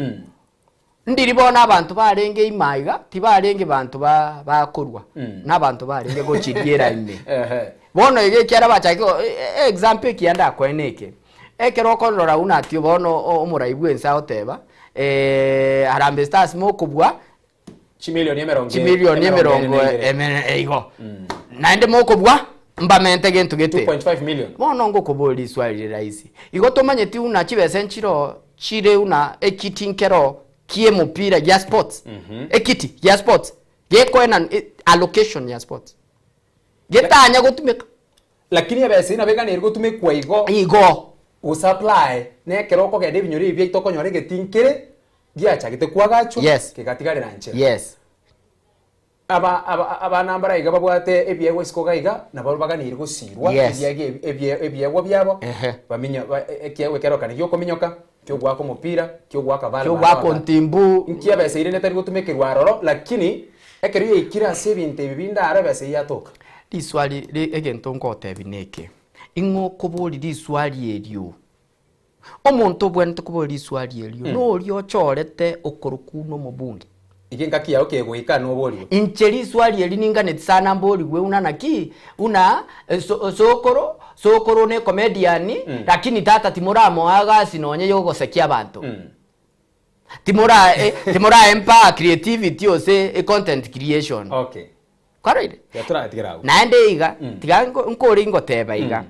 Ndiri bono abanto barenge ime iga, tibarenge banto ba bakorwa, na abanto barenge gochiriera ime. Bono iga ekiagera bachakire go example ekiya ndakoe neke, Ekero okorora buna atio bono omorai bw'ense agoteba, Harambee Stars mokobua Chimilioni emerongo chimilioni emerongo emerongo ene na ibere. emene igo. Naende mokobua mbamente gento gete. 2.5 million. Bono ngokoboria riswali rire rahisi. Igo tomanyeti buna chibesa nchiro chire buna ekiti nkero ki'emopira gia sports. Ekiti gia sports gekoenanwa allocation ya sports. Getanya gotumeka. Lakini ebesa eyio nabo eganeire gotumekwa igo. Igo. Gosupply nekero okogenda ebinyoro ebi biaito okonyora egetii nkere giachagete kwagachwa Yes. kegatigarera nchera. Yes. Aba aba abana mbare iga babwate ebiegwa isiko iga iga nabo baganeire gosirwa Yes. ebiege ebi ebie ebiegwa biabo Ehe. baminyo ba ekiegwa ekerokane giokominyoka, kiogoaka omopira, kiogoaka bale Kiogoaka ontimbu. Nki ebesa eria netari gotumekerwa aroro lakini ekero yaikire ase ebinto ebi binde aro ebesa eyio yatoka. Riswali ri egento ngotebia neke, ing'o okoboria riswali erio? Omonto obwenerete koboria riswali erio noria ochorete okorokwa buna omobunge. Iga engaki yao kegoika noborigwe. Inche riswali eri ninganeti sana mborigwe buna naki, buna so sokoro, sokoro ne comedian, lakini tata timoramoa egasi nonye yogosekia abanto. Timora timoraempa creativity ose econtent creation. Okay. Kwaroire? Tiga toratigere agwo. Naende iga, tiga nko nkore ingoteba iga,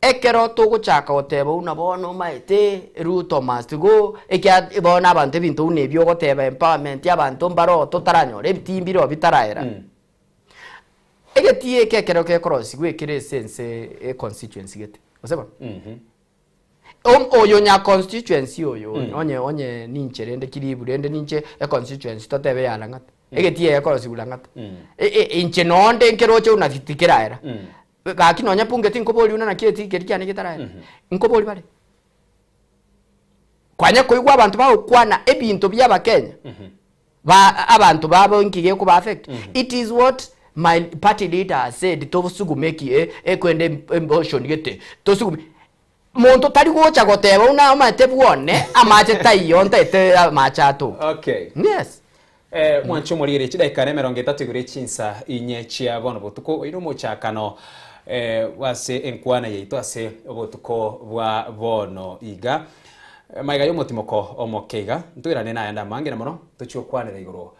ekero togochaka goteba buna bono omanyete Ruto must go, ekia bono abanto ebinto buna ebi ogoteba empowerment abanto mbaro totaranyora ebitii mbireo bitaraera. Egetii eke ekero gekorosigwa ekere ase ense econstituency gete, gose bono? Om- Oyo nya constituency oyo onye onye ninche rende kiribu rende ninche e constituency totebe ya Lang'ata. Egetii eye ekorosiwa Lang'ata. E- e- Inche nonde nkeroche buna tikeraera. Gaki nonya bunge tinkoboria buna naki etii keria kiane getaraera. Nkoboria bare. Kwanya koigwa abanto bagokwana ebinto bia abakenya, ba abanto babo inki gekoba affect. It is what my party leader has said tosugume eki e- ekwende emotion gete, tosugume. Monto tari gocha goteba buna omanyete bwone amache taiyo ntaete amache atoke. Okay. Yes. Eh, mwanche omorigereria chidaeka na emerongo etato igoro echinsa inye chia bono botuko oino omochakano eh, ase enkwana yaito ase obotuko bwa bono iga. Eh, Maiga y'omotimoko omoke iga ntoirane nayande amange na mono tochie gokwanera igoro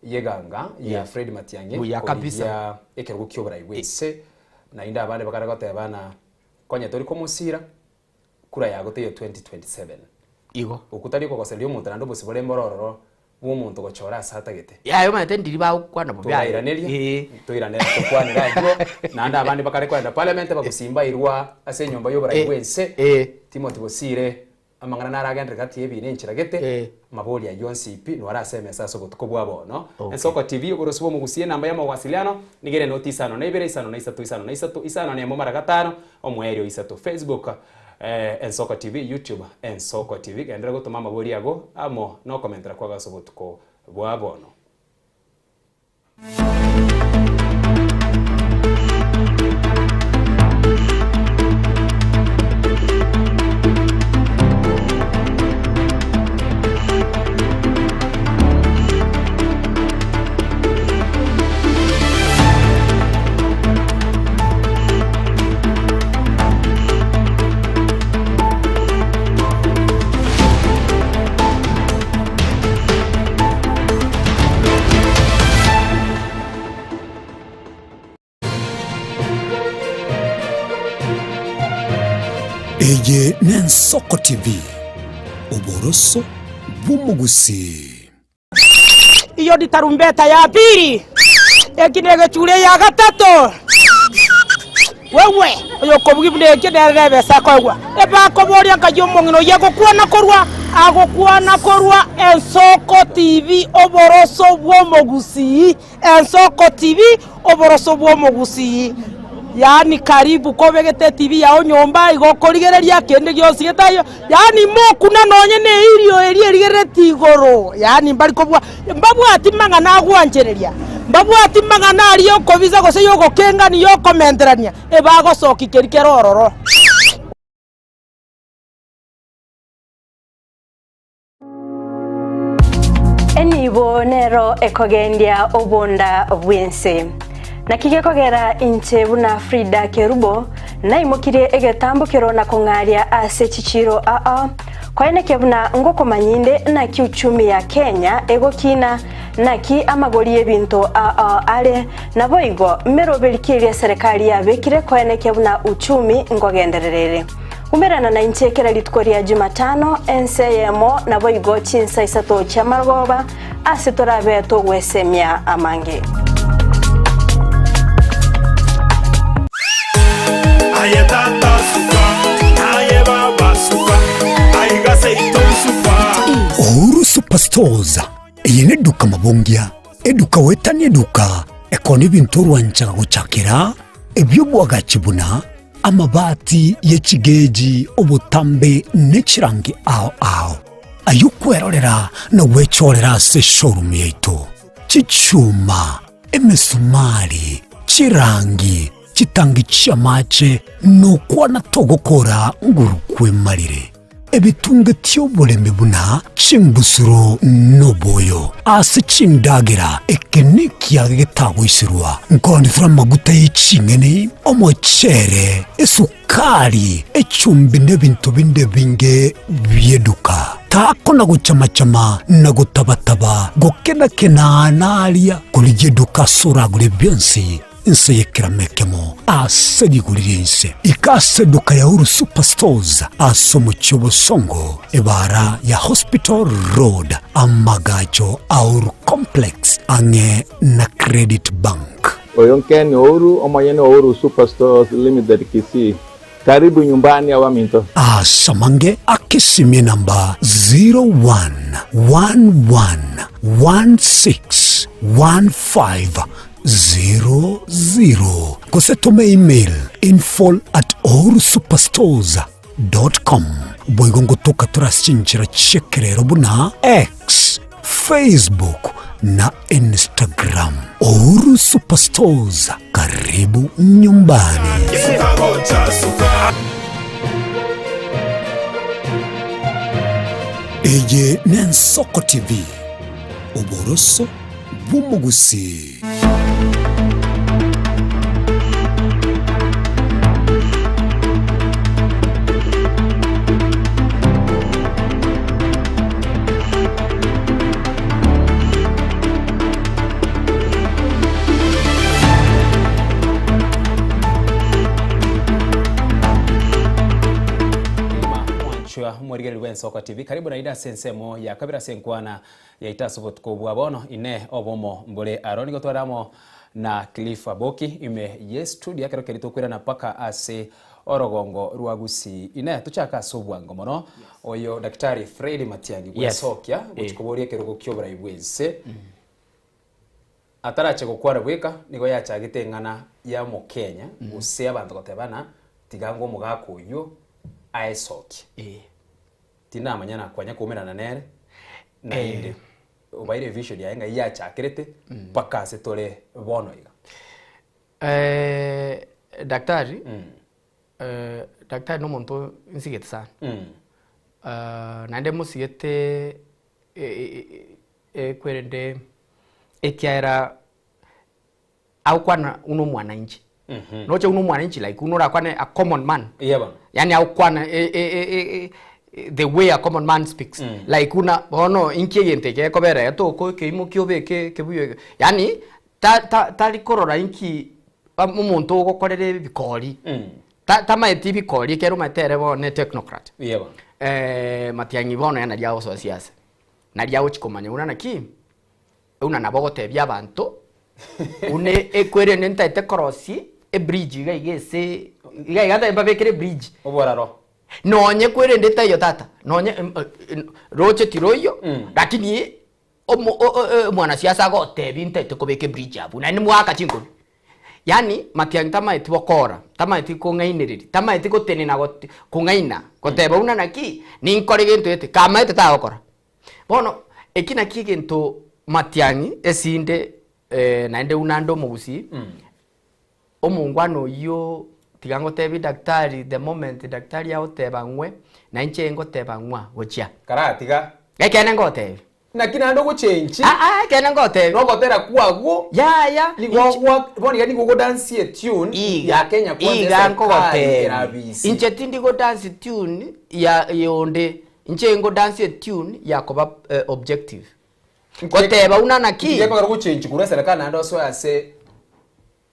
y'eganga ya Fred Matiang'i Buya kabisa. korigia ekerogo ki'oborai bw'ense naende abande bakare goteba ng'a konya tori komosira kura yago teiyo 2027. Igo. Okwo tari okogosereria omonto naende obosibore mbore ororo bw'omonto gochora ase atagete. Yaya omanyete ndiri bagokwana bobe aye. Torairaneria, Ee. toiranere tokwanere ayio, naende abande bakare kogenda parliament bagosimba airwa ase enyomba y'oborai Eh, bw'ense, eh. Timothy Bosire, amang'ana naragenderere gati y'ebiina enchera gete, Eh. amabori ayio onsi pi nware ase emesa ase obotuko bwa bono. Okay. Ensoko TV, oborosi bw'omogusia, enamba y'amawasiliano, nigo ere noti isano na ibere, isano na isato, isano na isato, isano na emo mara gatano, omoerio isato. Facebook, Ensoko TV, YouTube, Ensoko TV. Genderera gotoma amabori ago amo nokomentera kwago ase obotuko bwa bono. Eye n'Ensoko TV, oboroso bw'omogusii. Iyo ni tarumbeta ya pili, eki negechure ya gatato. Wewe oyokobugia buna ekio nere nebesa akoegwa. Ebakoboria nkai omong'ina oyio agokwana korwa agokwana korwa Ensoko TV oboroso bw'omogusii Ensoko TV oboroso bw'omogusii Yaani karibu kobegete etibi yao nyomba igo okorigereria kende gionsi getaiyo Yaani mokuna nonye ne eirio eria erigerereti igoro, yaani mbari kobua, mbabwati mang'ana agwanchereria, mbabwati mang'ana aria okobisa gose yogokengania yokomenterania, ebagosokia keria kere ororo. Enibo nero ekogendia obonda bw'ense. Naki gekogera inche buna Frida Kerubo naimokirie egetambokero na kong'aria ase chichiiro aa, koenekia buna ngokomanya inde naki uchumi ya Kenya egokina, naki amagori y'ebinto aa are, naboigo meroberi ki eria eserekari yabekire koenekia buna uchumi nkogenderera ere. Umerana nainche kera rituko ria Jumatano, ense eyemo, naboigo chinsa isato chi'amarogoba, ase torabe togwesemia amange. Aye tata suka, aye baba suka, aiga seito suka. Uhuru Superstores, eye neduka mabongia, eduka goetania eduka, ekona ebinto orwanchaga gochakera, ebi'obwagachi buna, amabati ye chigeji, obotambe, ne chirangi ao ao, ay'okwerorera na gwechorera ase eshowroom yaito, chichuma, emesumari, chirangi, chitangi chi'amache, nokwana togokora nguru kwemarire. Ebitunge ti'oboremi buna chimbusuro noboyo ase chindagera, eke nekiage getagoiserwa, nkoonithera amaguta ye ching'eni, omochere, esukari, echumbi na ebinto binde ebinge bi'eduka. Takona gochama-chama na gotaba-taba, gokena-kena aa na aria, korigia eduka ase oragore bionsi. Inse y'ekerama ekemo ase rigori ri'ense, ika ase eduka ya Uhuru Super Stores ase omochie o Bosongo, ebaara ya Hospital Road, amagacho a Uhuru Complex ang'e na Credit Bank. Oyo Ken Ouru, omonyene o Uhuru Super Stores Limited Kisii. Karibu nyumbani abaminto. Asamange akesimie namba 0111161500 gose tome email info@ohurusuperstores.com. Boigo ngotoka tore ase chinchera chi'ekerero buna X, Facebook na Instagram. Uhuru Superstores, karibu nyumbani. Eye n'Ensoko TV, oboroso bw'omogusii. Mwanchwa omorigereria bw'Ensoko TV, karibu naende ase ensemo ya kabere ase enkwana yaito ase obotuko bwa bono. Inee obomo mbore aro nigo tware amo na Cliff Aboki ime ye studio ekero keria tokoirana mpaka ase orogongo rwa Gusii. Inee tochake ase obwango mono oyo Daktari Fred Matiang'i Yes. bwesokia gochia koboria ekerogo ki'oborai bw'ense. Atarache gokwana bweka nigo yachagete eng'ana ya omokenya gose abanto gotebana tiga ngwe omogaka oyio aesokie. Tindamanya na kwanya koumerana nere naende obaire evision yaye ng'ai yachakerete mpaka ase tore bono iga. Daktari, daktari nomonto nsigete sana. Naende mosigete ekwerende ekiagera agokwana buna omwananchi. Noche buna omwananchi like buna orakwane a common man. Eya bono. Yaani agokwana the way a common man speaks. Like buna bono inki egento eke gekobera iga toko ekeimoki obeke ekebuyu eke. Yaani ta- ta- tari korora inki omonto ogokorera ebikori. Tamaeti ebikori ekero omanyete ere bono ne technocrat. Eya bono. Matiang'i bono yaani naria agosoa siasa. Naria agochi komanya buna naki. Buna nabo ogotebia abanto, buna ekwerende ntaete korosia ebridge iga iga ase iga iga ntaete mbabekere ebridge. Oboraro. Nonye kwerende taiyo tata, nonye roche tiroiyo, lakini omo omwanasiasa agotebia ntaete kobeka ebridge abwo, naende mwaka chinkobi. Yaani matiang'i tamaeti bokora, tamaeti kong'ainereria, tamaeti gotenena got kong'aina, goteba buna naki, ninkore gento gete, kamaete tagokora. Bono eki nakio egento matiang'i esinde naende buna nde omogusii, omongwana oyio tiga ngotebie daktari the moment daktari agoteba ng'we, na inche ngoteba ng'wa gochia. Karatiga. Ekeene ngotebia. Naki naende ogochenchi. Aa ekeene ngotebia. Nogotera kwagwo. Yaya. Nigo gwa bono iga nigo ogodansia etune ya Kenya Kwanza Iga eserikari nkogotebia. erabisi. Inche tindi godansi tune ya yonde. Inche ngodansie etune ya koba objective. Goteba buna naki. Nki gekogera ogochenchi korwa eserekari naende osoe ase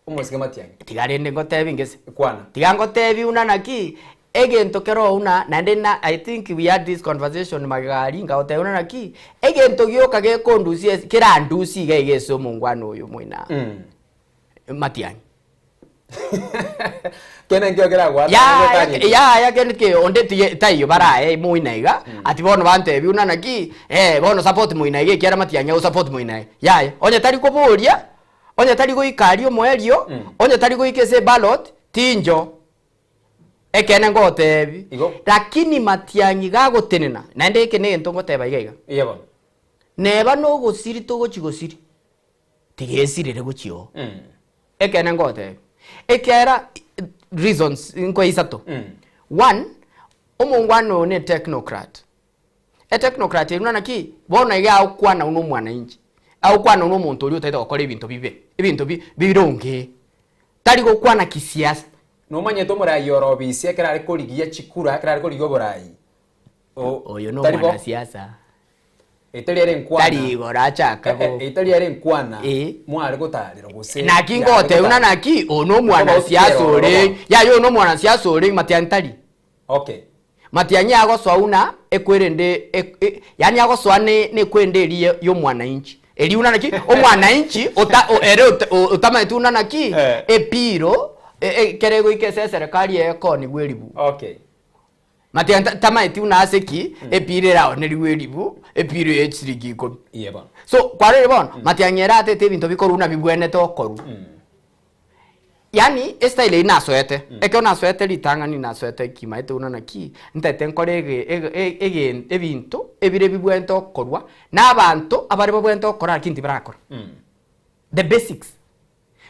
omosike Matiang'i? Tiga rende ngotebi ngese. Kwana. Tiga ngotebi buna naki, egento kero buna naende na I think we had this conversation magega aria nkagotebia buna naki, egento gioka gekondusia ase kerandusie iga iga ase omongwana oyo moino aa, Matiang'i. Kende nkio keragoata Yaya yaya kende ki onde tiye taiyo baraye moina iga ati bono bantebie buna naki eh bono support moina iga ekiagera matiang'i ago support moina iga yaya onye tari koboria onye tari goika aria omoerio onye tari goika ase eballot tincho ekeene ngotebi Igo. lakini matiang'i gagotenena naende eke na egento ngoteba iga iga Eya bono. neba nogosiri togochi gosiri tiga esirere gochia oo. Ekeene ngotebia, ekiagera reasons nkoe isato. One, omongwana oyo ne technocrat. Etechnocrat eri buna naki, bono iga agokwana buna omwananchi, agokwana buna omonto oria otagete gokora ebinto bibe, ebinto bi bironge, tari gokwana kisiasa. Nomanyete omorai ore obisi ekero are korigia chikura, ekero are korigia oborai, o- Oyo no tari bo? omwanasiasa. Etari ere enkwana. Tari igoro achaka Eh, eh, go. etari ere enkwana Eh. mware gotarera gose Naki yare ngoteba buna gotarera. naki oyo no omwanasiasa Okoba ore otiere yaya oyo no omwanasiasa ore matiang'i tari. Okay. Matiang'i agosoa buna ekwerende e- e- yaani agosoa ne ne ekwende eria ya omwananchi. Eria buna naki omwananchi ota o- ere ota o- otamanyeti buna naki Eh. epiro. Ekero egoika ase eserekari eye ekonigwa eribu. Okay. Matiang'i ta- tamaeti buna ase ki, epira eraonerigwe eribu, epira eye chisiringi ikomi. Iye bono. So, kwarorire bono, Matiang'i ere atete ebinto bikorwa buna bibwenerete okorwa. Yaani, estyle eyio nasoete, ekero nasoete ritang'ani nasoete kimaete buna naki, ntaete nkore ege ege e- egen ebinto ebire bibwenerete okorwa, na abanto abare babwenerete gokora lakini tibarakora. The basics.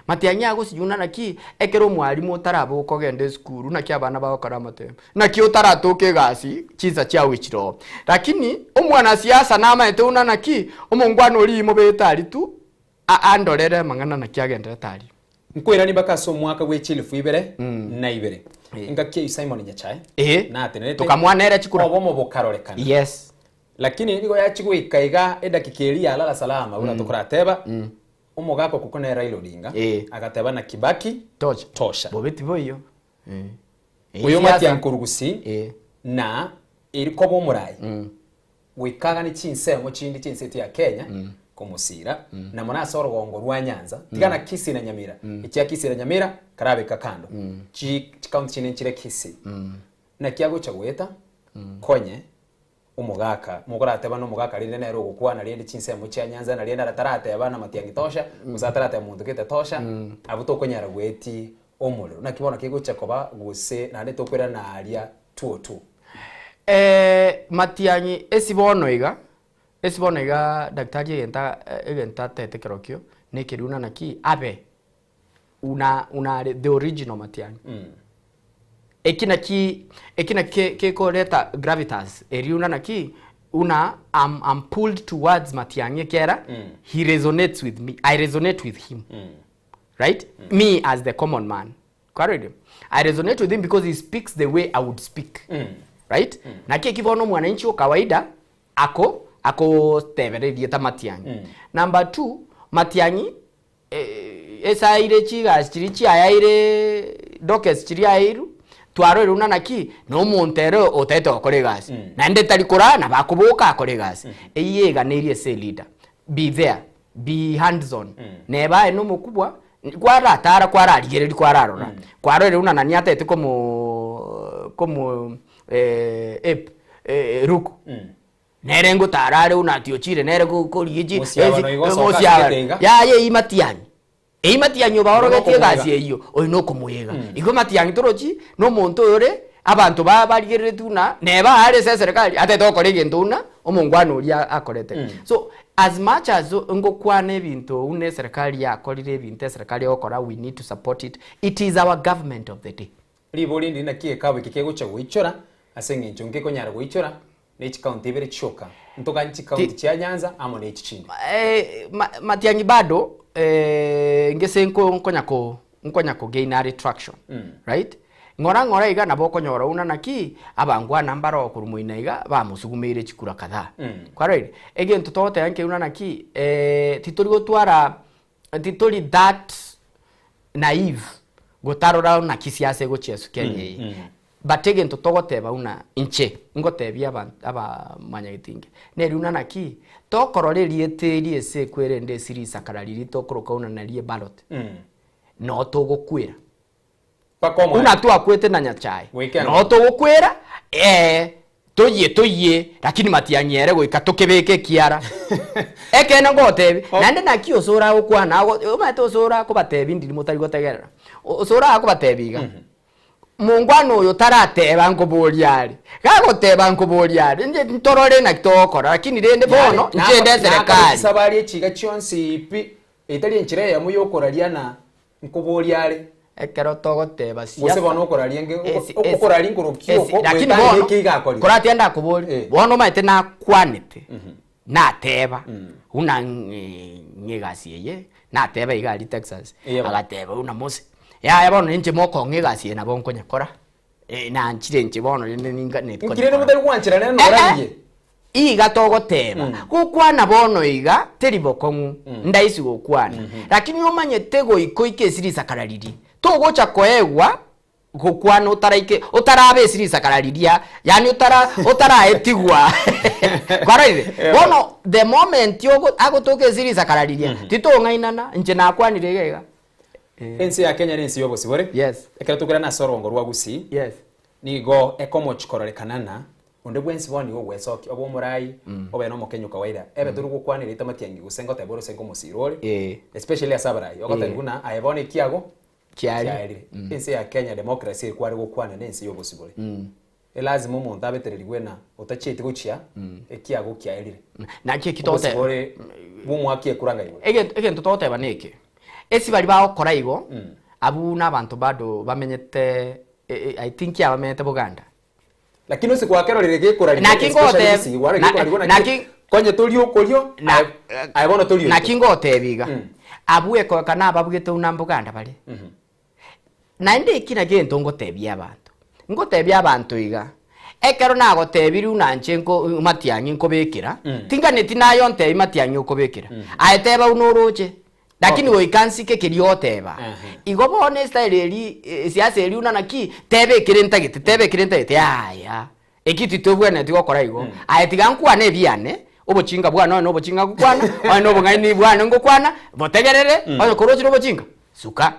Matiang'i agosijuna naki ekero omwalimu otaraboka ogende esukuru naki abana bagokora amatemo naki otaratoka egasi chinsa chiao echire oo. Lakini omwanasiasa namaete buna naki omongwana oria imobete aria tu andorere amang'ana naki agenderete aria. Nkoiranie mpaka ase omwaka bwe chilifu ibere na ibere engaki eyio Simon Nyachae natenerete Tokamoa nere chikura. obomo bokarorekana. Yes. Lakini nigo yachia goika iga edakika eria yalala salama buna tokorateba Omogaka okwo nere Raila Odinga Eh. agateba na Kibaki Tosha. tosha. Bobe tiboiyo. Eh. Eh, Oyo siasa. Matiang'i korwa Gusii Eh. na eri koba omorai goika agane chinsemo chinde chi'ense yaito ya Kenya komosira na mono ase orogongo rwa Nyanza tiga na Kisii na Nyamira echia Kisii na Nyamira karabeka kando chi chikaunti chinde nchire Kisii naki agocha goeta konye Omogaka, mokorateba nomogaka rende nere ogokwana rende chinsemo chia Nyanza na rende tarateba na Matiang'i tosha, gose atarateba monto gete tosha, abwo tokonyara goetia omorero. Naki bono kegocha koba gose naende tokoirana aria two two. Matiang'i esi bono iga, esi bono iga daktari egento egento atete kerokio, nekeruna naki abe una una are the original Matiang'i. Eki naki eki naki kekoreta gravitas eria una naki una am am pulled towards Matiang'i ekiagera he resonates with me, I resonate with him right me as the common man kwarorire I resonate with him because he speaks the way I would speak right naki eki bono omwananchi o kawaida ako akotebera erieta Matiang'i. Number two Matiang'i Esaire chigasi chiria chiayaire dockets chiria aeirwe, twarorire buna naki, na omonto ere otagete gokora egasi, naende tari koraa nabo akoboka akore egasi. Eyio eganeirie ase eleader, be there, be hands on, neba aye na omokubwa, kwaratara kwararigereria kwararora, kwarorire buna nani atagete komo komo ape ruku. Nere ngotara are buna ati ochire nere korigia chi Mosiabano igo osoka mosiabano. asigete iga. Yaya eyio matiang'i. Eyio matiang'i obaorogetie Oyo nokomoiga. egasi eyio, oyo nokomoiga. Igo matiang'i torochi, na omonto oyore abanto ba barigereretie buna neba are ase eserekari atagete gokora egento buna omongwana oria akorete. So, as much as ngokwana ebinto buna eserekari yakorire ebinto eserekari egokora we need to support it, it is our government of the day. Ribori ndiri naki egekabu eke kegochia goichora, ase eng'encho nkekonyara goichora ne chikaunti ibere chioka. Ntoganye chikaunti Ti- chia Nyanza amo ne echi chinde. Eh, ma- Matiang'i bado eh, ngese nko- nkonya ko nkonya ko gain are traction right ng'ora ng'ora iga nabo okonyora una naki abangwana mbare okorwa moina iga bamosugumeire chikura kadhaa kwarorire egento togoteba nke una naki eh, titori gotwara titori that naive gotarora naki siasa egochia ase Kenya eye but egento togoteba buna inche ngotebia aba abamwanyagetinge neri buna naki tokorora erieta eri ase ekwerende ase risakara riria tokoroka buna nario eballot noo togokwera. Mpaka omwana. Buna twakwete na Nyachae. Goika Noo togokwera, ee, toyie toyie, lakini matiang'i ere goika tokebeke ekiara. Ekeene ngogotebi, naende naki Osoro agokwana, ago omanyete Osoro akobatebi ndiri motari gotegerera. Osoro akobatebi iga, mongwana oyo tarateba nkoboria are, gagoteba nkoboria are, inche ntorore naki togokora, lakini rende bono, inche inde eserekari. Chisabari echiga chionsi pi, etari enchera eyemo yokoraria na Nkoboria are. Ekero togoteba Gose siasa. bono okoraria nge- Esi- oko- esi- okoraria nkorokia esi- oko, lakini goetania bono, eke iga akorire. koratia ndakoborie, Eh. bono omanyete nakwanete, nateba, buna ng'e- ng'egasi eye, nateba iga aria Texas, Eye bono. agateba buna mose, yaya bono inche mokong'a egasi eye nabo nkonyekora, nanchire inche bono rende ninga Inki rende motari gwancherana Eh, eh. norarigie? Iga togoteba, gokwana bono iga teri bokong'u, ndaisi gokwana, lakini omanyete goika oike ase risakara riria, togocha koegwa gokwana otaraike otaraba ase risakara riria, yaani otara otaraetigwa kwarorire? Bono the moment ogo agotoka ase risakara riria, titong'ainana, inche nakwanire iga iga. Ense ya Kenya nense y'obosibore. Yes. Ekero tokoirana ase orongo rwa Gusii, Yes. nigo ekomochi kororekana ng'a onde bwensi bono nigo ogwesokia, obe omorai, obe na omokenyu kawaida, ebe tori gokwana erieta matiang'i gose ngoteba ore gose nkomosira ore, Eh. especially ase abarai, ogotebi Eh. buna aye bono ekiago Kiarire. kiarire. Ense ya Kenya democracy ekware gokwana nense y'obosibore. Elasima omonto abetererigwe na otachieti gochia ekiago kiaerire. Naki eki togote Obosibore bw'omwaka ekura ng'a igoro. Egento egento togoteba neke, esi baria bagokora igo, abwo na abanto bado bamenyete I think abamenyete Boganda. Lakini ase gwakerorire gekorarigwa Naki especially ngoteb Gusii, gwarorire na gekorarigwa naki naki konye tori okorio na aye aye bono tori naki oito. ngoteba iga, abwo ekoeka nababugete buna Mboganda bare. Naende eki nakio egento ngotebia abanto, ngotebia abanto iga, ekero nagotebirie buna inche nko matiang'i nkobekera, tinganeti naye ontebie matiang'i okobekera, aye teba buna oroche, lakini goika nsike keria ogoteba. Igo bono estyle eria esiasa eria buna naki, teba ekere ntagete, teba ekere ntagete yaya, eki titobwenereti gokora igo. Aye tiga nkwane ebiane, obochinga bwane onye na obochinga ngokwana, onye na obong'aini bwane ngokwana, botegerere, onye korochire obochinga, Suka,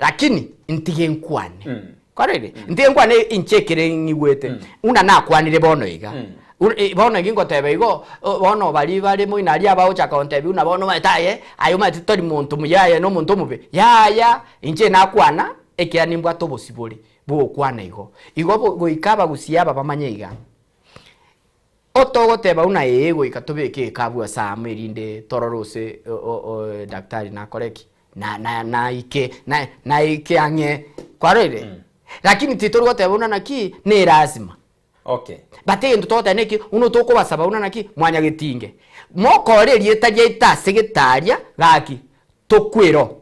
lakini ntige nkwane. Kwarorire? Ntige nkwane inche ekere ng'igwete. Buna nakwanire bono iga. Buna eh, bono iga ingoteba igo, o- bono baria bare moino aria abagochaka gontebia buna bono omanyete aye, aye omanyete tori monto muya aye na omonto omobe. Yaya, inche nakwana, ekiagera nimbwate obosibore bwa gokwana igo. Igo bo goika abagusii aba bamanye iga. Otogoteba buna ee goika tobeke egekabu ase amo erinde torore ose daktari nakore ki? Na na naike na naike ang'e kwarorire? Lakini titori goteba buna naki ne lazima. Okay. But egento togoteba neki buna tokobasaba buna naki mwanyagetinge mokore erieta riaito ase getaria gaki tokwere oo.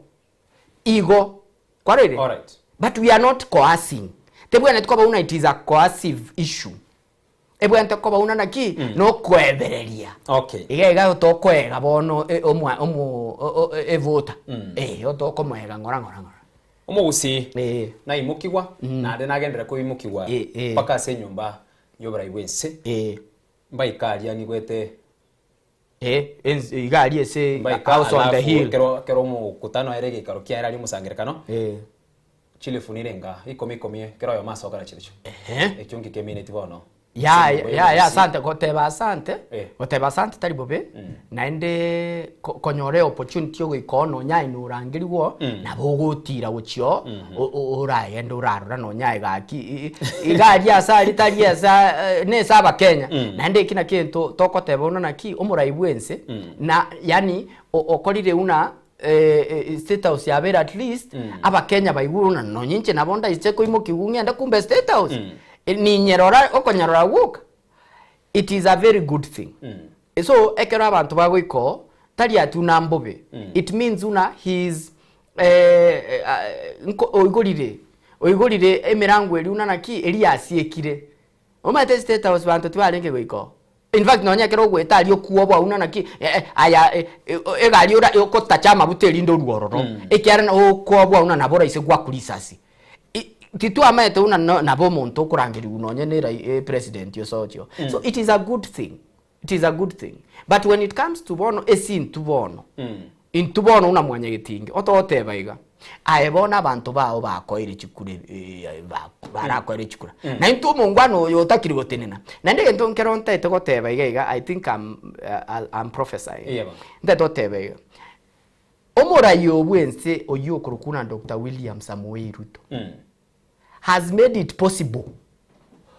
Igo kwarorire? Alright. But we are not coercing. Tebwenereti koba buna it is a coercive issue. Ebwenerete koba buna naki? Nokoebereria. Okay. Iga iga tokoega bono e- omwa omo o- o- evota. Eh, otokomoega ng'ora ng'ora ng'ora. Omogusii Eh. naimokigwa naende nagenderera koimokigwa Eh, eh. mpaka ase enyomba y'oborai bw'ense Eh. mbaika aria ng'igwete Eh, ens- iga aria ase mbaika house on the alafu hill. ekero ekero omokutano ere egeikaro kiaye aria omosangerekano Eh. Chilifu nire enga ikomi ikomi kera oyomo ase okora chirochio. Ehe. Ekio nkikemineti bono. Ya, Ase enyomba ya, ya, y'oborusi. asante, goteba asante, Eh. goteba asante tari bobe, naende ko- konyora eopportunity yogoika oo nonya aye norangerigwe oo, nabo ogotira gochia oo, o- o- oragende orarora nonya aye gaki i- i- iga aria ase aria tari asa nese abakenya. Naende eki nakio egento togoteba bono naki, omorai bwa ense, na yaani o- okorire buna State House yabeire at least abakenya baigure buna nonye inche nabo ndaiche koimokiwa ng'ende kumbe State House ninyerora okonyerora gwoka it is a very good thing so ekero abanto bagoika oo tari ati buna mbobe it means buna he is nko oigorire oigorire emerango eria buna naki eria yasiekire Omanyete State House banto tibarenge goika oo. In fact nonya ekero ogoeta aria okwoboa buna naki aya egari ora ogotacha amabuta erinde orue ororo, ekiagera okwoboa buna nabo oraise goakwa risasi. Titwamaete buna nabo omonto okorangerigwa nonye na erai president osoche oo. So it is a good thing, it is a good thing. But when it comes to bono ase intwe bono, intwe bono buna mwanyagetinge, otogoteba iga, aye bono abanto bao bakoeire chikura barakoeire chikura, na intwe omongwana oyo otakiri gotenena. Naende egento nkero ntaete goteba iga iga, I think I'm, I'm prophesying. Eya bono. Ntaete goteba iga, omorai o bwense oyio okorokwa buna Doctor William Samoei Ruto, has made it possible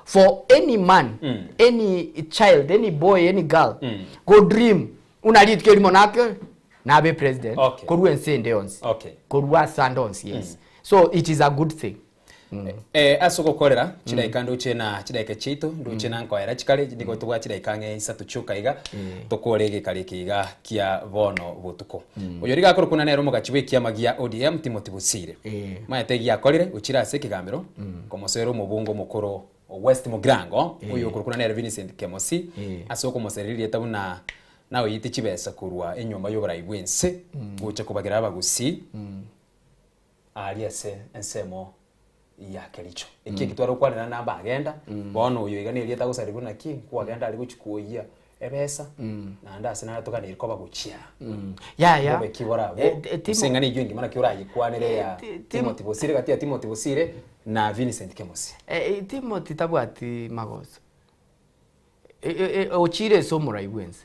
for any man, any child, any boy, any girl go dream buna rituko erimo nake nabe president Okay. korwa ense ende yonsi Okay. korwa ase ande onsi yes so it is a good thing Eh, ase ogokorera chidaeka ndoche na chidaeka chiaito ndoche na nkoera chikare nigo tobwate chidaeka ang'e isato chioka iga tokore egekaro eke iga kia bono botuko oyo riga akorokwa nere omogachi bw'ekiama gia ODM Timothy Bosire Omanyete egiakorire ochire ase ekegambero komosoera omobunge omokoro o West Mugirango oyo okorokwa nere Vincent Kemosi ase okomosereria erieta buna naoyete chibesa korwa enyomba y'oborai bw'ense gocha kobagera abagusii aaria ase ensemo ya Kericho. Eki eki tware gokwanera namba agenda, bono oyo iga nerieta agosarigwa naki, nkwagenda aria gochia kwoyia. Ebesa, naende ase nare toganeiri koba gochia. Yaya. Bobe ki bore abwo? Eh, eh, Timo- Gose eng'ana eyio engima naki orayekwanere ya Ti- Timo- Timothy Bosire gati ya Timothy Bosire na Vincent Kemosi. Eh, eh, Timothy tabwati magoso. Eh, eh, eh, ochire ase omorai bwense.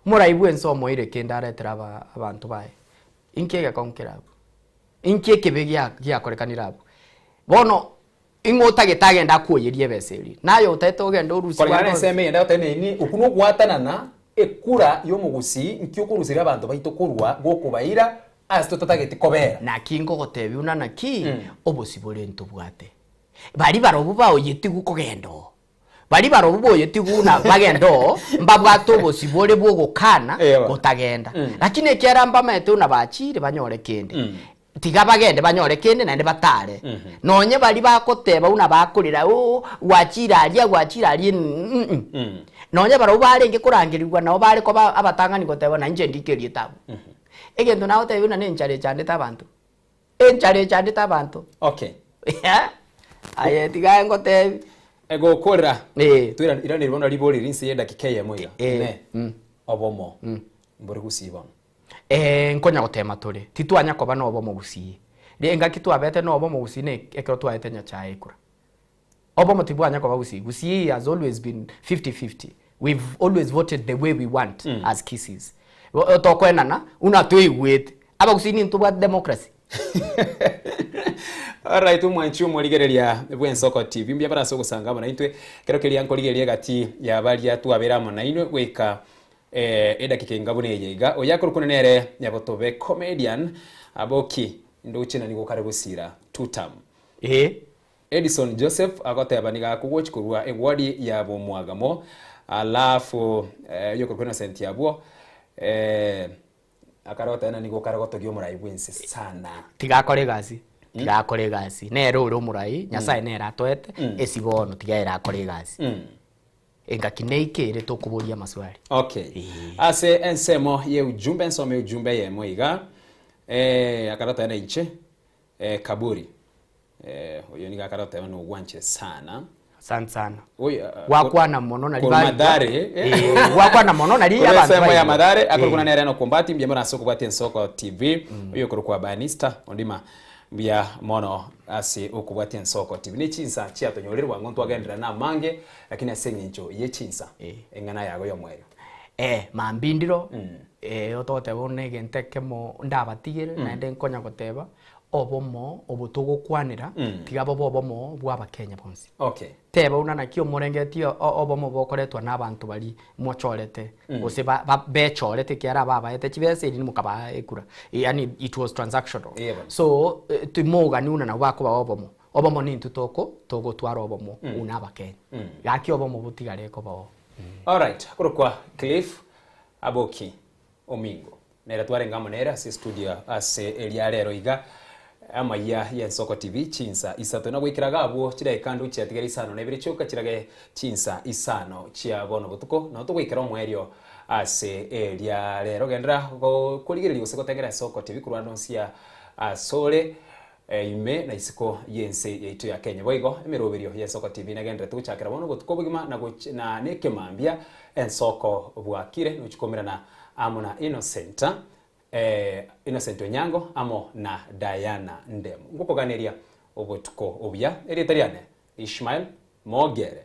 Omorai bwense omoire kende aretere aba abanto baye. Inki egekong'u kere abwo? Inki ekebe gia giakorekanire abwo? Bono Ing'o otagete agende akwoyerie ebesa eria? Naye otagete ogende orusie Koreng'ana bande onsi? nensemo eye ndagotebie nini, okwo nogwatanana ekura y'omogusii nki okoruseria abanto baito korwa gokobaira ase totatageti kobera. Naki nkogotebia buna naki obosibore ntobwate. Baria barobwo baoyetigwe kogenda oo, baria barobwo boyetigwe buna bagende oo, mbabwate obosibore bw'ogokana Ewa. gotagenda. Lakini ekiagera mbamaete buna bachire banyore kende. Tiga bagende banyore kende naende batare. Nonye baria bagoteba buna bakorera oo gwachire aria gwachire aria mm Nonye barabwo barenge korangerigwa nabo bare koba abatang'ani goteba na inche ndike erieta abwo. Egento nagotebia buna na enchara echandete abanto, enchara echandete abanto. Okay. Aye tiga ngotebie. Egokorera. Eh. Toiraneria bono ribori eri inse y'edakika eyemo iga. Eh. Ne. Obomo. Mbore gusii bono. Ee, nkonya gotema tore, titwanya koba nobomo gusii. Engaki twabete nobomo gusii ne ekero twaete Nyachae ekura. Obomo tibwanya koba gusii. Gusii has always been 50-50. We've always voted the way we want as Kisiis. Bo- Tokoenana, buna toigwete. Abagusii nintobwate democracy. Alright, omwanchi omorigereria bw'Ensoko TV mbuya bare ase ogosanga amo naintwe ekero keria nkorigereria egati ya baria twabere amo nainwe goika Edakika enga buna eye iga, oyo akorokwana nere Nyabotobe Comedian Aboki ndoche na nigo kare gosira tutam. Ee. Edison Joseph agoteba nigo akogochi korwa eward ya Bomwagamo alafu oyo okorokwa Innocent abwo akare goteba nigo kare gotogia omorai bwense sana. Tiga akore egasi, tiga akore egasi, nere ore omorai, Nyasaye nere atoete, esi bono tiga ere akore egasi. Engaki neike ere tokoboria amaswali. Okay. Ase ensemo ye ujumbe nsome ujumbe eyemo iga eh, akaroteba na inche eh, kaburi eh, oyo nigo akaroteba nogwanchire sana Asante sana. Oyo, ah, Gwakwana mono nari korwa ba- Mathare Eh, gwakwana mono nari Korwa abanto ensemo ya baigwa. Mathare akorokwa Eh. nere nokombati mbuya mono ase okobwatia Ensoko TV oyo okorokwa Banista Ondima Mbuya mono ase okobwatia ensoko TV. Ne chinsa chiatonyorire bwango ntwagenderera na amange, lakini ase eng'encho ye chinsa, eng'ana yago y'omwerio. Eh, mambia ndiro, eh, otogoteba buna egento ekemo ndabatigere, naende nkonya goteba, obomo obo togokwanera, tiga bobe obomo bwa abakenya bonsi. Okay. Teba buna naki omorengeti obomo bokoretwa nabanto baria mochorete, gose ba ba bechorete ekiagera ababaete chibesa erio mokabaa ekura, yaani it was transactional. Eeh bono. So timogani buna nabwo bakobaa obomo, obomo nintwe toko togotwara obomo buna abakenya. Gaki obomo botigare koba oo. Alright, akorokwa Cliff Aboki Omingo. Nere twarenge amo nere ase estudio ase eria rero iga amayia y'Ensoko TV chinsa isato na goikera iga abwo chidaeka ndu chiatigere isano na ibere chioka chirage chinsa isano chia bono botuko nao togoikera omoerio ase eria rero genderera korigereria gose gotengera Ensoko TV korwa ande onsi asore ime na isiko y'ense yaito ya Kenya. Boigo emeroberio y'Ensoko TV negendererete gochakera bono obotuko obogima na goch na nekemambia Ensoko bwakire nochia koumerana amo na Innocent Innocent Onyango amo na Diana Ndemo. Ngokoganeria obotuko obuya. Erieta riane Ishmael Mogere.